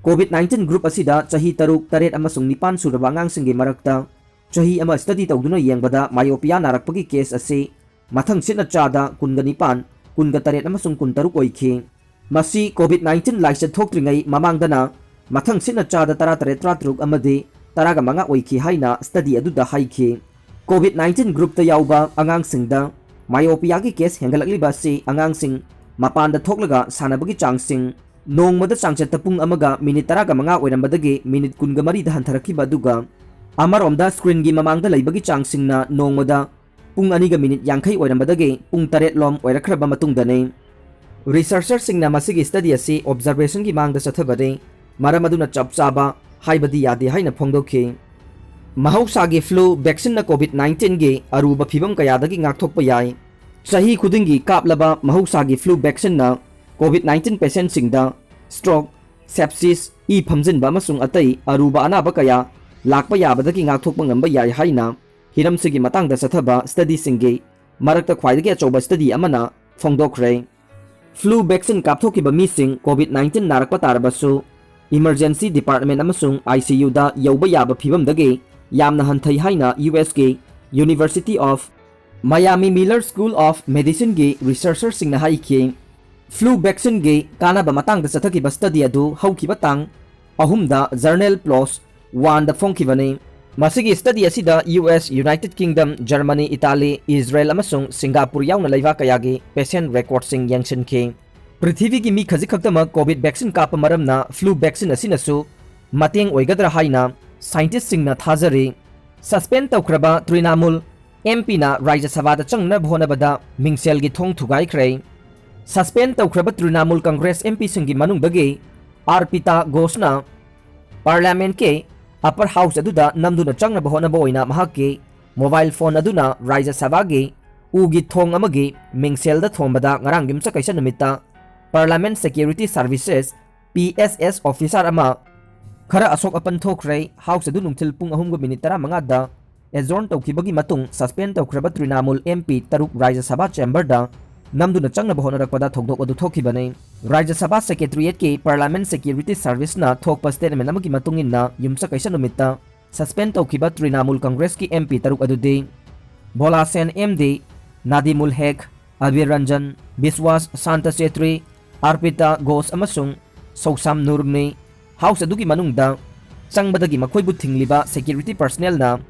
ꯀꯣꯚꯤꯗ ꯅꯥꯏꯟꯇꯤꯟ ꯒ꯭ꯔꯨꯞ ꯑꯁꯤꯗ ꯆꯍꯤ ꯇꯔꯨꯛ, ꯇꯔꯦꯠ ꯑꯃꯁꯨꯡ ꯅꯤꯄꯥꯟ ꯁꯨꯔꯕ ꯑꯉꯥꯡꯁꯤꯡꯒꯤ ꯃꯔꯛꯇ ꯆꯍꯤ ꯑꯃ study ꯇꯧꯗꯨꯅ ꯌꯦꯡꯕꯗ myopia ꯅꯥꯔꯛꯄꯒꯤ case ꯑꯁꯤ ꯃꯊꯪ ꯁꯤꯠꯅ ꯆꯥꯗ ꯀꯨꯟꯒ ꯅꯤꯄꯥꯟ, ꯀꯨꯟꯒ ꯇꯔꯦꯠ ꯑꯃꯁꯨꯡ ꯀꯨꯟꯇꯔꯨꯛ ꯑꯣꯏꯈꯤ꯫ ꯃꯁꯤ COVID nineteen ꯂꯥꯏꯆꯠ ꯊꯣꯛꯇ꯭ꯔꯤꯉꯩ ꯃꯃꯥꯡꯗꯅ ꯃꯊꯪ ꯁꯤꯠꯅ ꯆꯥꯗ ꯇꯔꯥꯇꯔꯦꯠ, ꯇꯔꯥꯇꯔꯨꯛ ꯑꯃꯗꯤ ꯇꯔꯥꯒ ꯃꯉꯥ ꯑꯣꯏꯈꯤ ꯍꯥꯏꯅ study ꯑꯗꯨꯗ ꯍꯥꯏꯈꯤ꯫ COVID nineteen groupꯇ ꯌꯥꯎꯕ ꯑꯉꯥꯡꯁꯤꯡꯗ myopiaꯒꯤ case ꯍꯦꯟꯒꯠꯂꯛꯂꯤꯕ ꯑꯁꯤ ꯑꯉꯥꯡꯁꯤꯡ ꯃꯄꯥꯟꯗ ꯊꯣꯛꯂꯒ ꯁꯥꯟꯅꯕꯒꯤ ꯆꯥꯡꯁꯤꯡ ꯅꯣꯡꯃꯗ ꯆꯥꯡꯆꯠꯇ ꯄꯨꯡ ꯑꯃꯒ minute ꯇꯔꯥꯒ ꯃꯉꯥ ꯑꯣꯏꯔꯝꯕꯗꯒꯤ minute ꯀꯨꯟꯒ ꯃꯔꯤꯗ ꯍꯟꯊꯔꯛꯈꯤꯕ ꯑꯗꯨꯒ, ꯑꯃꯔꯣꯝꯗ screenꯒꯤ ꯃꯃꯥꯡꯗ ꯂꯩꯕꯒꯤ ꯆꯥꯡꯁꯤꯡꯅ ꯅꯣꯡꯃꯗ ꯄꯨꯡ ꯑꯅꯤꯒ minute ꯌꯥꯡꯈꯩ ꯑꯣꯏꯔꯝꯕꯗꯒꯤ ꯄꯨꯡ ꯇꯔꯦꯠ ꯂꯣꯝ ꯑꯣꯏꯔꯛꯈ꯭ꯔꯕ ꯃꯇꯨꯡꯗꯅꯤ꯫ Researcherꯁꯤꯡꯅ ꯃꯁꯤꯒꯤ study ꯑꯁꯤ observationꯒꯤ ꯃꯥꯡꯗ ꯆꯠꯊꯕꯅꯤ, ꯃꯔꯝ ꯑꯗꯨꯅ ꯆꯞ ꯆꯥꯕ ꯍꯥꯏꯕꯗꯤ ꯌꯥꯗꯦ ꯍꯥꯏꯅ ꯐꯣꯡꯗꯣꯛꯈꯤ꯫ ꯃꯍꯧꯁꯥꯒꯤ flu vaccineꯅ COVID nineteenꯒꯤ ꯑꯔꯨꯕ ꯐꯤꯚꯝ ꯀꯌꯥꯗꯒꯤ ꯉꯥꯛꯊꯣꯛꯄ ꯌꯥꯏ꯫ ꯆꯍꯤ ꯈꯨꯗꯤꯡꯒꯤ ꯀꯥꯞꯂꯕ ꯃꯍꯧꯁꯥꯒꯤ flu vaccineꯅ COVID nineteen patientꯁꯤꯡꯗ stroke, sepsis, E ꯐꯝꯖꯤꯟꯕ ꯑꯃꯁꯨꯡ ꯑꯇꯩ ꯑꯔꯨꯕ ꯑꯅꯥꯕ ꯀꯌꯥ ꯂꯥꯛꯄ ꯌꯥꯕꯗꯒꯤ ꯉꯥꯛꯊꯣꯛꯄ ꯉꯝꯕ ꯌꯥꯏ ꯍꯥꯏꯅ ꯍꯤꯔꯝꯁꯤꯒꯤ ꯃꯇꯥꯡꯗ ꯆꯠꯊꯕ studyꯁꯤꯡꯒꯤ ꯃꯔꯛꯇ ꯈ꯭ꯋꯥꯏꯗꯒꯤ ꯑꯆꯧꯕ study ꯑꯃꯅ ꯐꯣꯡꯗꯣꯛꯈ꯭ꯔꯦ꯫ Flu vaccine ꯀꯥꯞꯊꯣꯛꯈꯤꯕ ꯃꯤꯁꯤꯡ COVID nineteen ꯅꯥꯔꯛꯄ ꯇꯥꯔꯕꯁꯨ emergency department ꯑꯃꯁꯨꯡ ICUꯗ ꯌꯧꯕ ꯌꯥꯕ ꯐꯤꯚꯝꯗꯒꯤ ꯌꯥꯝꯅ ꯍꯟꯊꯩ ꯍꯥꯏꯅ USꯀꯤ University of Miami Miller School of Medicineꯒꯤ researcherꯁꯤꯡꯅ ꯍꯥꯏꯈꯤ꯫ Flu vaccineꯒꯤ ꯀꯥꯟꯅꯕ ꯃꯇꯥꯡꯗ ꯆꯠꯊꯈꯤꯕ study ꯑꯗꯨ ꯍꯧꯈꯤꯕ ꯇꯥꯡ ꯑꯍꯨꯝꯗ journal PLOS Oneꯗ ꯐꯣꯡꯈꯤꯕꯅꯤ꯫ ꯃꯁꯤꯒꯤ study ꯑꯁꯤꯗ US, United Kingdom, Germany, Italy, Israel ꯑꯃꯁꯨꯡ Singapore ꯌꯥꯎꯅ ꯂꯩꯕꯥꯛ ꯀꯌꯥꯒꯤ patient recordꯁꯤꯡ ꯌꯦꯡꯁꯤꯟꯈꯤ꯫ ꯄ꯭ꯔꯤꯊꯤꯕꯤꯒꯤ ꯃꯤ ꯈꯖꯤꯛ ꯈꯛꯇꯃꯛ COVID vaccine ꯀꯥꯞꯄ ꯃꯔꯝꯅ flu vaccine ꯑꯁꯤꯅꯁꯨ ꯃꯇꯦꯡ ꯑꯣꯏꯒꯗ꯭ꯔꯥ ꯍꯥꯏꯅ scientistꯁꯤꯡꯅ ꯊꯥꯖꯔꯤ꯫ Suspend ꯇꯧꯈ꯭ꯔꯕ ꯇ꯭ꯔꯤꯅꯥꯃꯨꯜ MPꯅ ꯔꯥꯖ꯭ꯌ ꯁꯚꯥꯗ ꯆꯪꯅꯕ ꯍꯣꯠꯅꯕꯗ ꯃꯤꯡꯁꯦꯜꯒꯤ ꯊꯣꯡ ꯊꯨꯒꯥꯏꯈ꯭ꯔꯦ꯫ Suspend ꯇꯧꯈ꯭ꯔꯕ ꯇ꯭ꯔꯤꯅꯥꯃꯨꯜ ꯀꯪꯒ꯭ꯔꯦꯁ MPꯁꯤꯡꯒꯤ ꯃꯅꯨꯡꯗꯒꯤ ꯑꯔꯄꯤꯇꯥ ꯘꯣꯁꯅ Parliamentꯀꯤ upper house ꯑꯗꯨꯗ ꯅꯝꯗꯨꯅ ꯆꯪꯅꯕ ꯍꯣꯠꯅꯕ ꯑꯣꯏꯅ ꯃꯍꯥꯛꯀꯤ mobile phone ꯑꯗꯨꯅ ꯔꯥꯖ꯭ꯌ ꯁꯚꯥꯒꯤ ꯎꯒꯤ ꯊꯣꯡ ꯑꯃꯒꯤ ꯃꯤꯡꯁꯦꯜꯗ ꯊꯣꯝꯕꯗ ꯉꯔꯥꯡ ꯌꯨꯝꯁꯀꯩꯁ ꯅꯨꯃꯤꯠꯇ Parliament Security Services, PSS officer ꯑꯃ ꯈꯔ ꯑꯁꯣꯛ ꯑꯄꯟ ꯊꯣꯛꯈ꯭ꯔꯦ꯫ House ꯑꯗꯨ ꯅꯨꯡꯊꯤꯜ ꯄꯨꯡ ꯑꯍꯨꯝꯒ minute ꯇꯔꯥꯃꯉꯥꯗ adjourn ꯇꯧꯈꯤꯕꯒꯤ ꯃꯇꯨꯡ suspend ꯇꯧꯈ꯭ꯔꯕ ꯇ꯭ꯔꯤꯅꯥꯃꯨꯜ MP ꯇꯔꯨꯛ ꯔꯥꯖ꯭ꯌ ꯁꯚꯥ chamberꯗ ꯅꯝꯗꯨꯅ ꯆꯪꯅꯕ ꯍꯣꯠꯅꯔꯛꯄꯗ ꯊꯧꯗꯣꯛ ꯑꯗꯨ ꯊꯣꯛꯈꯤꯕꯅꯤ꯫ ꯔꯥꯖ꯭ꯌ ꯁꯚꯥ Secretariatꯀꯤ Parliament Security Serviceꯅ ꯊꯣꯛꯄ statement ꯑꯃꯒꯤ ꯃꯇꯨꯡ ꯏꯟꯅ ꯌꯨꯝꯁꯀꯩꯁ ꯅꯨꯃꯤꯠꯇ suspend ꯇꯧꯈꯤꯕ ꯇ꯭ꯔꯤꯅꯥꯃꯨꯜ ꯀꯪꯒ꯭ꯔꯦꯁꯀꯤ M P ꯇꯔꯨꯛ ꯑꯗꯨꯗꯤ ꯚꯣꯂꯥ ꯁꯦꯟ M D, ꯅꯥꯗꯤꯃꯨꯜ ꯍꯦꯛ, ꯑꯕꯤꯔ ꯔꯟꯖꯟ, ꯕꯤꯁꯋꯥꯁ ꯁꯥꯟꯇ ꯆꯦꯇ꯭ꯔꯤ, ꯑꯔꯄꯤꯇꯥ ꯘꯣꯁ ꯑꯃꯁꯨꯡ ꯁꯧꯁꯥꯝ ꯅꯨꯔꯅꯤ꯫ ꯍꯥꯎꯁ ꯑꯗꯨꯒꯤ ꯃꯅꯨꯡꯗ ꯆꯪꯕꯗꯒꯤ ꯃꯈꯣꯏꯕꯨ ꯊꯤꯡꯂꯤꯕ security personnelꯅ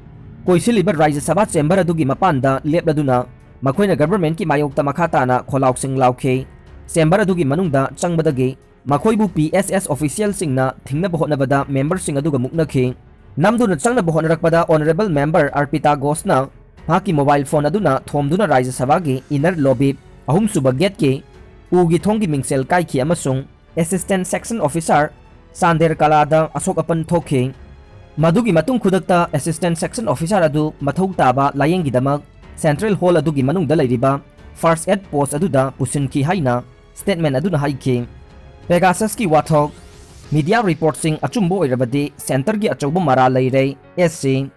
ꯀꯣꯏꯁꯤꯜꯂꯤꯕ ꯔꯥꯖ꯭ꯌ ꯁꯚꯥ chamber ꯑꯗꯨꯒꯤ ꯃꯄꯥꯟꯗ ꯂꯦꯞꯂꯗꯨꯅ ꯃꯈꯣꯏꯅ governmentꯀꯤ ꯃꯥꯌꯣꯛꯇ ꯃꯈꯥ ꯇꯥꯅ ꯈꯣꯜꯂꯥꯎꯁꯤꯡ ꯂꯥꯎꯈꯤ꯫ Chamber ꯑꯗꯨꯒꯤ ꯃꯅꯨꯡꯗ ꯆꯪꯕꯗꯒꯤ ꯃꯈꯣꯏꯕꯨ P S S officialꯁꯤꯡꯅ ꯊꯤꯡꯅꯕ ꯍꯣꯠꯅꯕꯗ memberꯁꯤꯡ ꯑꯗꯨꯒ ꯃꯨꯛꯅꯈꯤ꯫ ꯅꯝꯗꯨꯅ ꯆꯪꯅꯕ ꯍꯣꯠꯅꯔꯛꯄꯗ Honourable Member ꯑꯔꯄꯤꯇꯥ ꯘꯣꯁꯅ ꯃꯍꯥꯛꯀꯤ mobile phone ꯑꯗꯨꯅ ꯊꯣꯝꯗꯨꯅ ꯔꯥꯖ꯭ꯌ ꯁꯚꯥꯒꯤ inner lobby ꯑꯍꯨꯝꯁꯨꯕ gateꯀꯤ ꯎꯒꯤ ꯊꯣꯡꯒꯤ ꯃꯤꯡꯁꯦꯜ ꯀꯥꯏꯈꯤ ꯑꯃꯁꯨꯡ Assistant Section Officer ꯆꯥꯟꯗꯦꯔ ꯀꯂꯥꯗ ꯑꯁꯣꯛ ꯑꯄꯟ ꯊꯣꯛꯈꯤ꯫ ꯃꯗꯨꯒꯤ ꯃꯇꯨꯡ ꯈꯨꯗꯛꯇ Assistant Section Officer ꯑꯗꯨ ꯃꯊꯧ ꯇꯥꯕ ꯂꯥꯌꯦꯡꯒꯤꯗꯃꯛ Central Hall ꯑꯗꯨꯒꯤ ꯃꯅꯨꯡꯗ ꯂꯩꯔꯤꯕ First Aid Post ꯑꯗꯨꯗ ꯄꯨꯁꯤꯟꯈꯤ ꯍꯥꯏꯅ statement ꯑꯗꯨꯅ ꯍꯥꯏꯈꯤ꯫ Pegasusꯀꯤ ꯋꯥꯊꯣꯛ꯫ Media reportꯁꯤꯡ ꯑꯆꯨꯝꯕ ꯑꯣꯏꯔꯕꯗꯤ centreꯒꯤ ꯑꯆꯧꯕ ꯃꯔꯥꯜ ꯂꯩꯔꯦ꯫ S C꯫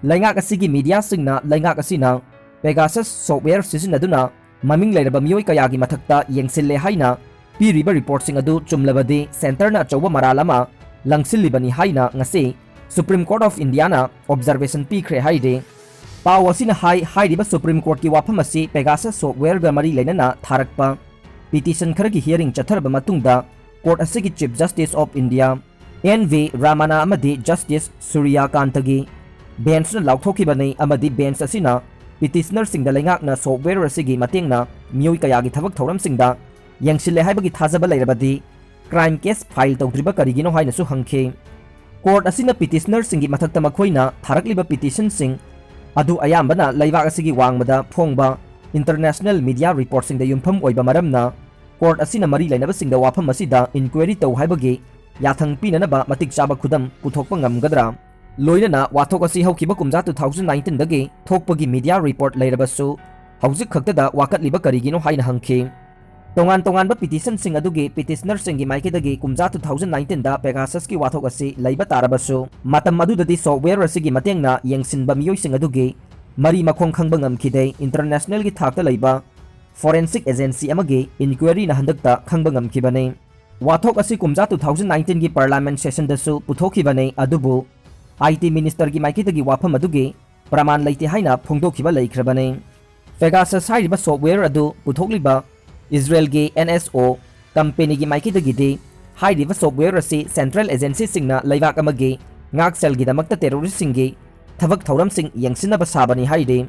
ꯂꯩꯉꯥꯛ ꯑꯁꯤꯒꯤ mediaꯁꯤꯡꯅ ꯂꯩꯉꯥꯛ ꯑꯁꯤꯅ Pegasus software ꯁꯤꯖꯤꯟꯅꯗꯨꯅ ꯃꯃꯤꯡ ꯂꯩꯔꯕ ꯃꯤꯑꯣꯏ ꯀꯌꯥꯒꯤ ꯃꯊꯛꯇ ꯌꯦꯡꯁꯤꯜꯂꯦ ꯍꯥꯏꯅ ꯄꯤꯔꯤꯕ reportꯁꯤꯡ ꯑꯗꯨ ꯆꯨꯝꯂꯕꯗꯤ centreꯅ ꯑꯆꯧꯕ ꯃꯔꯥꯜ ꯑꯃ ꯂꯪꯁꯤꯜꯂꯤꯕꯅꯤ ꯍꯥꯏꯅ ꯉꯁꯤ Supreme Court of Indiaꯅ observation ꯄꯤꯈ꯭ꯔꯦ ꯍꯥꯏꯔꯤ꯫ ꯄꯥꯎ ꯑꯁꯤꯅ ꯍꯥꯏ, ꯍꯥꯏꯔꯤꯕ Supreme Courtꯀꯤ ꯋꯥꯐꯝ ꯑꯁꯤ Pegasus softwareꯒ ꯃꯔꯤ ꯂꯩꯅꯅ ꯊꯥꯔꯛꯄ petition ꯈꯔꯒꯤ hearing ꯆꯠꯊꯔꯕ ꯃꯇꯨꯡꯗ court ꯑꯁꯤꯒꯤ Chief Justice of India N V Ramana ꯑꯃꯗꯤ Justice ꯁꯨꯔ꯭ꯌꯀꯥꯟꯇꯒꯤ benchꯅ ꯂꯥꯎꯊꯣꯛꯈꯤꯕꯅꯤ ꯑꯃꯗꯤ bench ꯑꯁꯤꯅ petitionerꯁꯤꯡꯗ ꯂꯩꯉꯥꯛꯅ software ꯑꯁꯤꯒꯤ ꯃꯇꯦꯡꯅ ꯃꯤꯑꯣꯏ ꯀꯌꯥꯒꯤ ꯊꯕꯛ ꯊꯧꯔꯝꯁꯤꯡꯗ ꯌꯦꯡꯁꯤꯜꯂꯦ ꯍꯥꯏꯕꯒꯤ ꯊꯥꯖꯕ ꯂꯩꯔꯕꯗꯤ crime case file ꯇꯧꯗ꯭ꯔꯤꯕ ꯀꯔꯤꯒꯤꯅꯣ ꯍꯥꯏꯅꯁꯨ ꯍꯪꯈꯤ꯫ Court ꯑꯁꯤꯅ petitionerꯁꯤꯡꯒꯤ ꯃꯊꯛꯇ ꯃꯈꯣꯏꯅ ꯊꯥꯔꯛꯂꯤꯕ petitionꯁꯤꯡ ꯑꯗꯨ ꯑꯌꯥꯝꯕꯅ ꯂꯩꯕꯥꯛ ꯑꯁꯤꯒꯤ ꯋꯥꯡꯃꯗ ꯐꯣꯡꯕ international media reportꯁꯤꯡꯗ ꯌꯨꯝꯐꯝ ꯑꯣꯏꯕ ꯃꯔꯝꯅ court ꯑꯁꯤꯅ ꯃꯔꯤ ꯂꯩꯅꯕꯁꯤꯡꯗ ꯋꯥꯐꯝ ꯑꯁꯤꯗ inquiry ꯇꯧ ꯍꯥꯏꯕꯒꯤ ꯌꯥꯊꯪ ꯄꯤꯅꯅꯕ ꯃꯇꯤꯛ ꯆꯥꯕ ꯈꯨꯗꯝ ꯄꯨꯊꯣꯛꯄ ꯉꯝꯒꯗ꯭ꯔꯥ? ꯂꯣꯏꯅꯅ ꯋꯥꯊꯣꯛ ꯑꯁꯤ ꯍꯧꯈꯤꯕ ꯀꯨꯝꯖꯥ two thousand nineteenꯗꯒꯤ ꯊꯣꯛꯄꯒꯤ media report ꯂꯩꯔꯕꯁꯨ ꯍꯧꯖꯤꯛ ꯈꯛꯇꯗ ꯋꯥꯀꯠꯂꯤꯕ ꯀꯔꯤꯒꯤꯅꯣ ꯍꯥꯏꯅ ꯍꯪꯈꯤ꯫ ꯇꯣꯉꯥꯟ ꯇꯣꯉꯥꯟꯕ petitionꯁꯤꯡ ꯑꯗꯨꯒꯤ petitionerꯁꯤꯡꯒꯤ ꯃꯥꯏꯀꯩꯗꯒꯤ ꯀꯨꯝꯖꯥ two thousand nineteenꯗ Pegasusꯀꯤ ꯋꯥꯊꯣꯛ ꯑꯁꯤ ꯂꯩꯕ ꯇꯥꯔꯕꯁꯨ, ꯃꯇꯝ ꯑꯗꯨꯗꯗꯤ software ꯑꯁꯤꯒꯤ ꯃꯇꯦꯡꯅ ꯌꯦꯡꯁꯤꯟꯕ ꯃꯤꯑꯣꯏꯁꯤꯡ ꯑꯗꯨꯒꯤ ꯃꯔꯤ ꯃꯈꯣꯡ ꯈꯪꯕ ꯉꯝꯈꯤꯗꯦ꯫ Internationalꯒꯤ ꯊꯥꯛꯇ ꯂꯩꯕ forensic agency ꯑꯃꯒꯤ inquiryꯅ ꯍꯟꯗꯛꯇ ꯈꯪꯕ ꯉꯝꯈꯤꯕꯅꯤ꯫ ꯋꯥꯊꯣꯛ ꯑꯁꯤ ꯀꯨꯝꯖꯥ two thousand nineteenꯒꯤ parliament sessionꯗꯁꯨ ꯄꯨꯊꯣꯛꯈꯤꯕꯅꯤ, ꯑꯗꯨꯕꯨ ꯑꯥꯏ ꯇꯤ ꯃꯤꯅꯤꯁꯇꯔꯒꯤ ꯃꯥꯏꯀꯩꯗꯒꯤ ꯋꯥꯐꯝ ꯑꯗꯨꯒꯤ ꯄ꯭ꯔꯃꯥꯟ ꯂꯩꯇꯦ ꯍꯥꯏꯅ ꯐꯣꯡꯗꯣꯛꯈꯤꯕ ꯂꯩꯈ꯭ꯔꯕꯅꯤ꯫ ꯄꯦꯒꯥꯁꯁ ꯍꯥꯏꯔꯤꯕ ꯁꯣꯐꯋꯦꯌꯔ ꯑꯗꯨ ꯄꯨꯊꯣꯛꯂꯤꯕ ꯏꯖꯔꯦꯜꯒꯤ ꯑꯦꯟ ꯑꯦꯁ ꯑꯣ ꯀꯝꯄꯦꯅꯤꯒꯤ ꯃꯥꯏꯀꯩꯗꯒꯤꯗꯤ ꯍꯥꯏꯔꯤꯕ ꯁꯣꯐꯋꯦꯌꯔ ꯑꯁꯤ ꯁꯦꯟꯇ꯭ꯔꯦꯜ ꯑꯦꯖꯦꯟꯁꯤꯁꯤꯡꯅ ꯂꯩꯕꯥꯛ ꯑꯃꯒꯤ ꯉꯥꯛꯁꯦꯜꯒꯤꯗꯃꯛꯇ ꯇꯦꯔꯣꯔꯤꯁꯁꯤꯡꯒꯤ ꯊꯕꯛ ꯊꯧꯔꯝꯁꯤꯡ ꯌꯦꯡꯁꯤꯟꯅꯕ ꯁꯥꯕꯅꯤ ꯍꯥꯏꯔꯤ꯫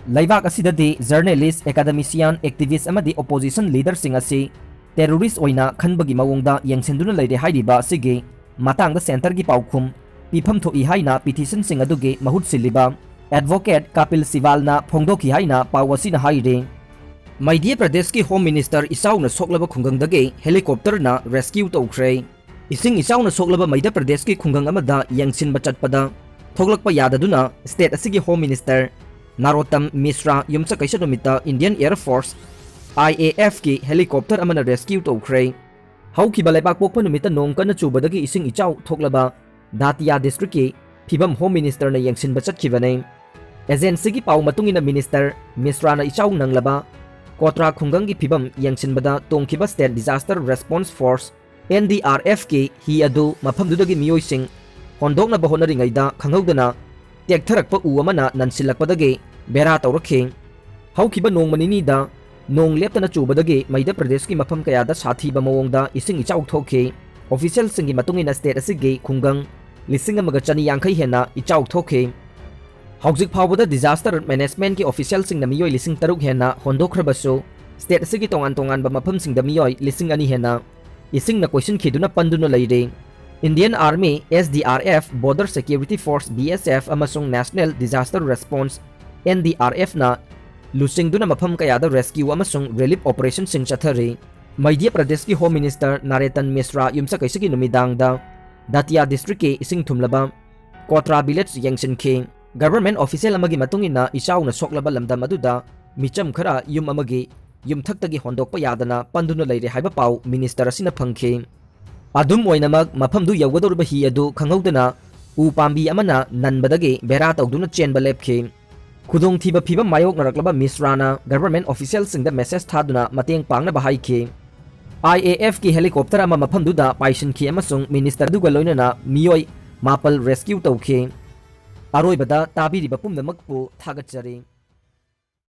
ꯂꯩꯕꯥꯛ ꯑꯁꯤꯗꯗꯤ ꯖꯔꯅꯦꯂꯤꯁ, ꯑꯦꯀꯥꯗꯦꯃꯤꯁꯤꯌꯥꯟ, ꯑꯦꯛꯇꯤꯚꯤꯁ ꯑꯃꯗꯤ ꯑꯣꯄꯣꯖꯤꯁꯟ ꯂꯤꯗꯔꯁꯤꯡ ꯑꯁꯤ ꯇꯦꯔꯣꯔꯤꯁ ꯑꯣꯏꯅ ꯈꯟꯕꯒꯤ ꯃꯑꯣꯡꯗ ꯌꯦꯡꯁꯤꯟꯗꯨꯅ ꯂꯩꯔꯦ ꯍꯥꯏꯔꯤꯕ ꯑꯁꯤꯒꯤ ꯃꯇꯥꯡꯗ ꯁꯦꯟꯇꯔꯒꯤ ꯄꯥꯎꯈꯨꯝ ꯄꯤꯐꯝ ꯊꯣꯛꯏ ꯍꯥꯏꯅ ꯄꯤꯇꯤꯁꯟꯁꯤꯡ ꯑꯗꯨꯒꯤ ꯃꯍꯨꯠ ꯁꯤꯜꯂꯤꯕ ꯑꯦꯗꯚꯣꯀꯦꯠ ꯀꯥꯄꯤꯜ ꯁꯤꯕꯥꯜꯅ ꯐꯣꯡꯗꯣꯛꯈꯤ ꯍꯥꯏꯅ ꯄꯥꯎ ꯑꯁꯤꯅ ꯍꯥꯏꯔꯤ꯫ ꯃꯙ꯭ꯌ ꯄ꯭ꯔꯗꯦꯁꯀꯤ ꯍꯣꯝ ꯃꯤꯅꯤꯁꯇꯔ ꯏꯆꯥꯎꯅ ꯁꯣꯛꯂꯕ ꯈꯨꯡꯒꯪꯗꯒꯤ ꯍꯦꯂꯤꯀꯣꯞꯇꯔꯅ ꯔꯦꯁꯀ꯭ꯌꯨ ꯇꯧꯈ꯭ꯔꯦ꯫ ꯏꯁꯤꯡ ꯏꯆꯥꯎꯅ ꯁꯣꯛꯂꯕ ꯃꯙ꯭ꯌ ꯄ꯭ꯔꯗꯦꯁꯀꯤ ꯈꯨꯡꯒꯪ ꯑꯃꯗ ꯌꯦꯡꯁꯤꯟꯕ ꯆꯠꯄꯗ ꯊꯣꯛꯂꯛꯄ ꯌꯥꯗꯗꯨꯅ ꯁ꯭ꯇꯦꯠ ꯑꯁꯤꯒꯤ ꯍꯣꯝ ꯃꯤꯅꯤꯁꯇꯔ ꯅꯥꯔꯣꯇꯝ ꯃꯤꯁ꯭ꯔꯥ ꯌꯨꯝꯁꯀꯩꯁ ꯅꯨꯃꯤꯠꯇ Indian air force, I A ꯑꯦꯐꯀꯤ ꯍꯦꯂꯤꯀꯣꯞꯇꯔ ꯑꯃꯅ ꯔꯦꯁꯀ꯭ꯌꯨ ꯇꯧꯈ꯭ꯔꯦ꯫ ꯍꯧꯈꯤꯕ ꯂꯩꯕꯥꯛꯄꯣꯛꯄ ꯅꯨꯃꯤꯠꯇ ꯅꯣꯡ ꯀꯟꯅ ꯆꯨꯕꯗꯒꯤ ꯏꯁꯤꯡ ꯏꯆꯥꯎ ꯊꯣꯛꯂꯕ ꯗꯥꯇꯤꯌꯥ ꯗꯤꯁꯇ꯭ꯔꯤꯛꯀꯤ ꯐꯤꯕꯝ ꯍꯣꯝ ꯃꯤꯅꯤꯁꯇꯔꯅ ꯌꯦꯡꯁꯤꯟꯕ ꯆꯠꯈꯤꯕꯅꯤ꯫ ꯑꯦꯖꯦꯟꯁꯤꯒꯤ ꯄꯥꯎ ꯃꯇꯨꯡ ꯏꯟꯅ ꯃꯤꯅꯤꯁꯇꯔ ꯃꯤꯁ꯭ꯔꯥꯅ ꯏꯆꯥꯎ ꯅꯪꯂꯕ ꯀꯣꯇ꯭ꯔꯥ ꯈꯨꯡꯒꯪꯒꯤ ꯐꯤꯕꯝ ꯌꯦꯡꯁꯤꯟꯕꯗ ꯇꯣꯡꯈꯤꯕ state disaster response force, N D R ꯑꯦꯐꯀꯤ ꯍꯤ ꯑꯗꯨ ꯃꯐꯝꯗꯨꯗꯒꯤ ꯃꯤꯑꯣꯏꯁꯤꯡ ꯍꯣꯟꯗꯣꯛꯅꯕ ꯍꯣꯠꯅꯔꯤꯉꯩꯗ ꯈꯪꯍꯧꯗꯅ ꯇꯦꯛꯊꯔꯛꯄ ꯎ ꯑꯃꯅ ꯅꯟꯁꯤꯜꯂꯛꯄꯗꯒꯤ ꯕꯦꯔꯥ ꯇꯧꯔꯛꯈꯤ꯫ ꯍꯧꯈꯤꯕ ꯅꯣꯡꯃ ꯅꯤꯅꯤꯗ ꯅꯣꯡ ꯂꯦꯞꯇꯅ ꯆꯨꯕꯗꯒꯤ ꯃꯙ꯭ꯌ ꯄ꯭ꯔꯗꯦꯁꯀꯤ ꯃꯐꯝ ꯀꯌꯥꯗ ꯁꯥꯊꯤꯕ ꯃꯑꯣꯡꯗ ꯏꯁꯤꯡ ꯏꯆꯥꯎ ꯊꯣꯛꯈꯤ꯫ ꯑꯣꯐꯤꯁꯤꯌꯦꯜꯁꯤꯡꯒꯤ ꯃꯇꯨꯡ ꯏꯟꯅ ꯁ꯭ꯇꯦꯠ ꯑꯁꯤꯒꯤ ꯈꯨꯡꯒꯪ ꯂꯤꯁꯤꯡ ꯑꯃꯒ ꯆꯅꯤ ꯌꯥꯡꯈꯩ ꯍꯦꯟꯅ ꯏꯆꯥꯎ ꯊꯣꯛꯈꯤ꯫ ꯍꯧꯖꯤꯛ ꯐꯥꯎꯕꯗ ꯗꯤꯖꯥꯁꯇꯔ ꯃꯦꯅꯦꯖꯃꯦꯟꯠꯀꯤ ꯑꯣꯐꯤꯁꯤꯌꯦꯜꯁꯤꯡꯅ ꯃꯤꯑꯣꯏ ꯂꯤꯁꯤꯡ ꯇꯔꯨꯛ ꯍꯦꯟꯅ ꯍꯣꯟꯗꯣꯛꯈ꯭ꯔꯕꯁꯨ, ꯁ꯭ꯇꯦꯠ ꯑꯁꯤꯒꯤ ꯇꯣꯉꯥꯟ ꯇꯣꯉꯥꯟꯕ ꯃꯐꯝꯁꯤꯡꯗ ꯃꯤꯑꯣꯏ ꯂꯤꯁꯤꯡ ꯑꯅꯤ ꯍꯦꯟꯅ ꯏꯁꯤꯡꯅ ꯀꯣꯏꯁꯤꯟꯈꯤꯗꯨꯅ ꯄꯟꯗꯨꯅ ꯂꯩꯔꯤ꯫ Indian army, S D R F, border security force, B S F, ꯑꯃꯁꯨꯡ national disaster response, N D R ꯑꯦꯐꯅ ꯂꯨꯆꯤꯡꯗꯨꯅ ꯃꯐꯝ ꯀꯌꯥꯗ ꯔꯦꯁꯀ꯭ꯌꯨ ꯑꯃꯁꯨꯡ ꯔꯤꯂꯤꯐ ꯑꯣꯄꯔꯦꯁꯟꯁꯤꯡ ꯆꯠꯊꯔꯤ꯫ ꯃꯙ꯭ꯌ ꯄ꯭ꯔꯗꯦꯁꯀꯤ ꯍꯣꯝ ꯃꯤꯅꯤꯁꯇꯔ ꯅꯥꯔꯦꯇꯟ ꯃꯤꯁ꯭ꯔꯥ ꯌꯨꯝꯁꯀꯩꯁꯒꯤ ꯅꯨꯃꯤꯗꯥꯡꯗ ꯗꯥꯇꯤꯌꯥ ꯗꯤꯁꯇ꯭ꯔꯤꯛꯀꯤ ꯏꯁꯤꯡ ꯊꯨꯝꯂꯕ ꯀꯣꯇ꯭ꯔꯥ ꯚꯤꯂꯦꯖ ꯌꯦꯡꯁꯤꯟꯈꯤ꯫ ꯒꯚꯔꯟꯃꯦꯟꯠ ꯑꯣꯐꯤꯁꯤꯌꯦꯜ ꯑꯃꯒꯤ ꯃꯇꯨꯡ ꯏꯟꯅ, ꯏꯆꯥꯎꯅ ꯁꯣꯛꯂꯕ ꯂꯝꯗꯝ ꯑꯗꯨꯗ ꯃꯤꯆꯝ ꯈꯔ ꯌꯨꯝ ꯑꯃꯒꯤ ꯌꯨꯝꯊꯛꯇꯒꯤ ꯍꯣꯟꯗꯣꯛꯄ ꯌꯥꯗꯅ ꯄꯟꯗꯨꯅ ꯂꯩꯔꯦ ꯍꯥꯏꯕ ꯄꯥꯎ ꯃꯤꯅꯤꯁꯇꯔ ꯑꯁꯤꯅ ꯐꯪꯈꯤ꯫ ꯑꯗꯨꯝ ꯑꯣꯏꯅꯃꯛ, ꯃꯐꯝꯗꯨ ꯌꯧꯒꯗꯧꯔꯤꯕ ꯍꯤ ꯑꯗꯨ ꯈꯪꯍꯧꯗꯅ ꯎ ꯄꯥꯝꯕꯤ ꯑꯃꯅ ꯅꯟꯕꯗꯒꯤ ꯕꯦꯔꯥ ꯇꯧꯗꯨꯅ ꯆꯦꯟꯕ ꯂꯦꯞꯈꯤ꯫ ꯈꯨꯗꯣꯡꯊꯤꯕ ꯐꯤꯕꯝ ꯃꯥꯌꯣꯛꯅꯔꯛꯂꯕ ꯃꯤꯁ꯭ꯔꯥꯅ ꯒꯚꯔꯟꯃꯦꯟꯠ ꯑꯣꯐꯤꯁꯤꯌꯦꯜꯁꯤꯡꯗ ꯃꯦꯁꯦꯖ ꯊꯥꯗꯨꯅ ꯃꯇꯦꯡ ꯄꯥꯡꯅꯕ ꯍꯥꯏꯈꯤ꯫ ꯑꯥꯏ ꯑꯦ ꯑꯦꯐꯀꯤ ꯍꯦꯂꯤꯀꯣꯞꯇꯔ ꯑꯃ ꯃꯐꯝꯗꯨꯗ ꯄꯥꯏꯁꯤꯟꯈꯤ ꯑꯃꯁꯨꯡ ꯃꯤꯅꯤꯁꯇꯔ ꯑꯗꯨꯒ ꯂꯣꯏꯅꯅ ꯃꯤꯑꯣꯏ ꯃꯥꯄꯜ rescue ꯇꯧꯈꯤ꯫ ꯑꯔꯣꯏꯕꯗ ꯇꯥꯕꯤꯔꯤꯕ ꯄꯨꯝꯅꯃꯛꯄꯨ ꯊꯥꯒꯠꯆꯔꯤ꯫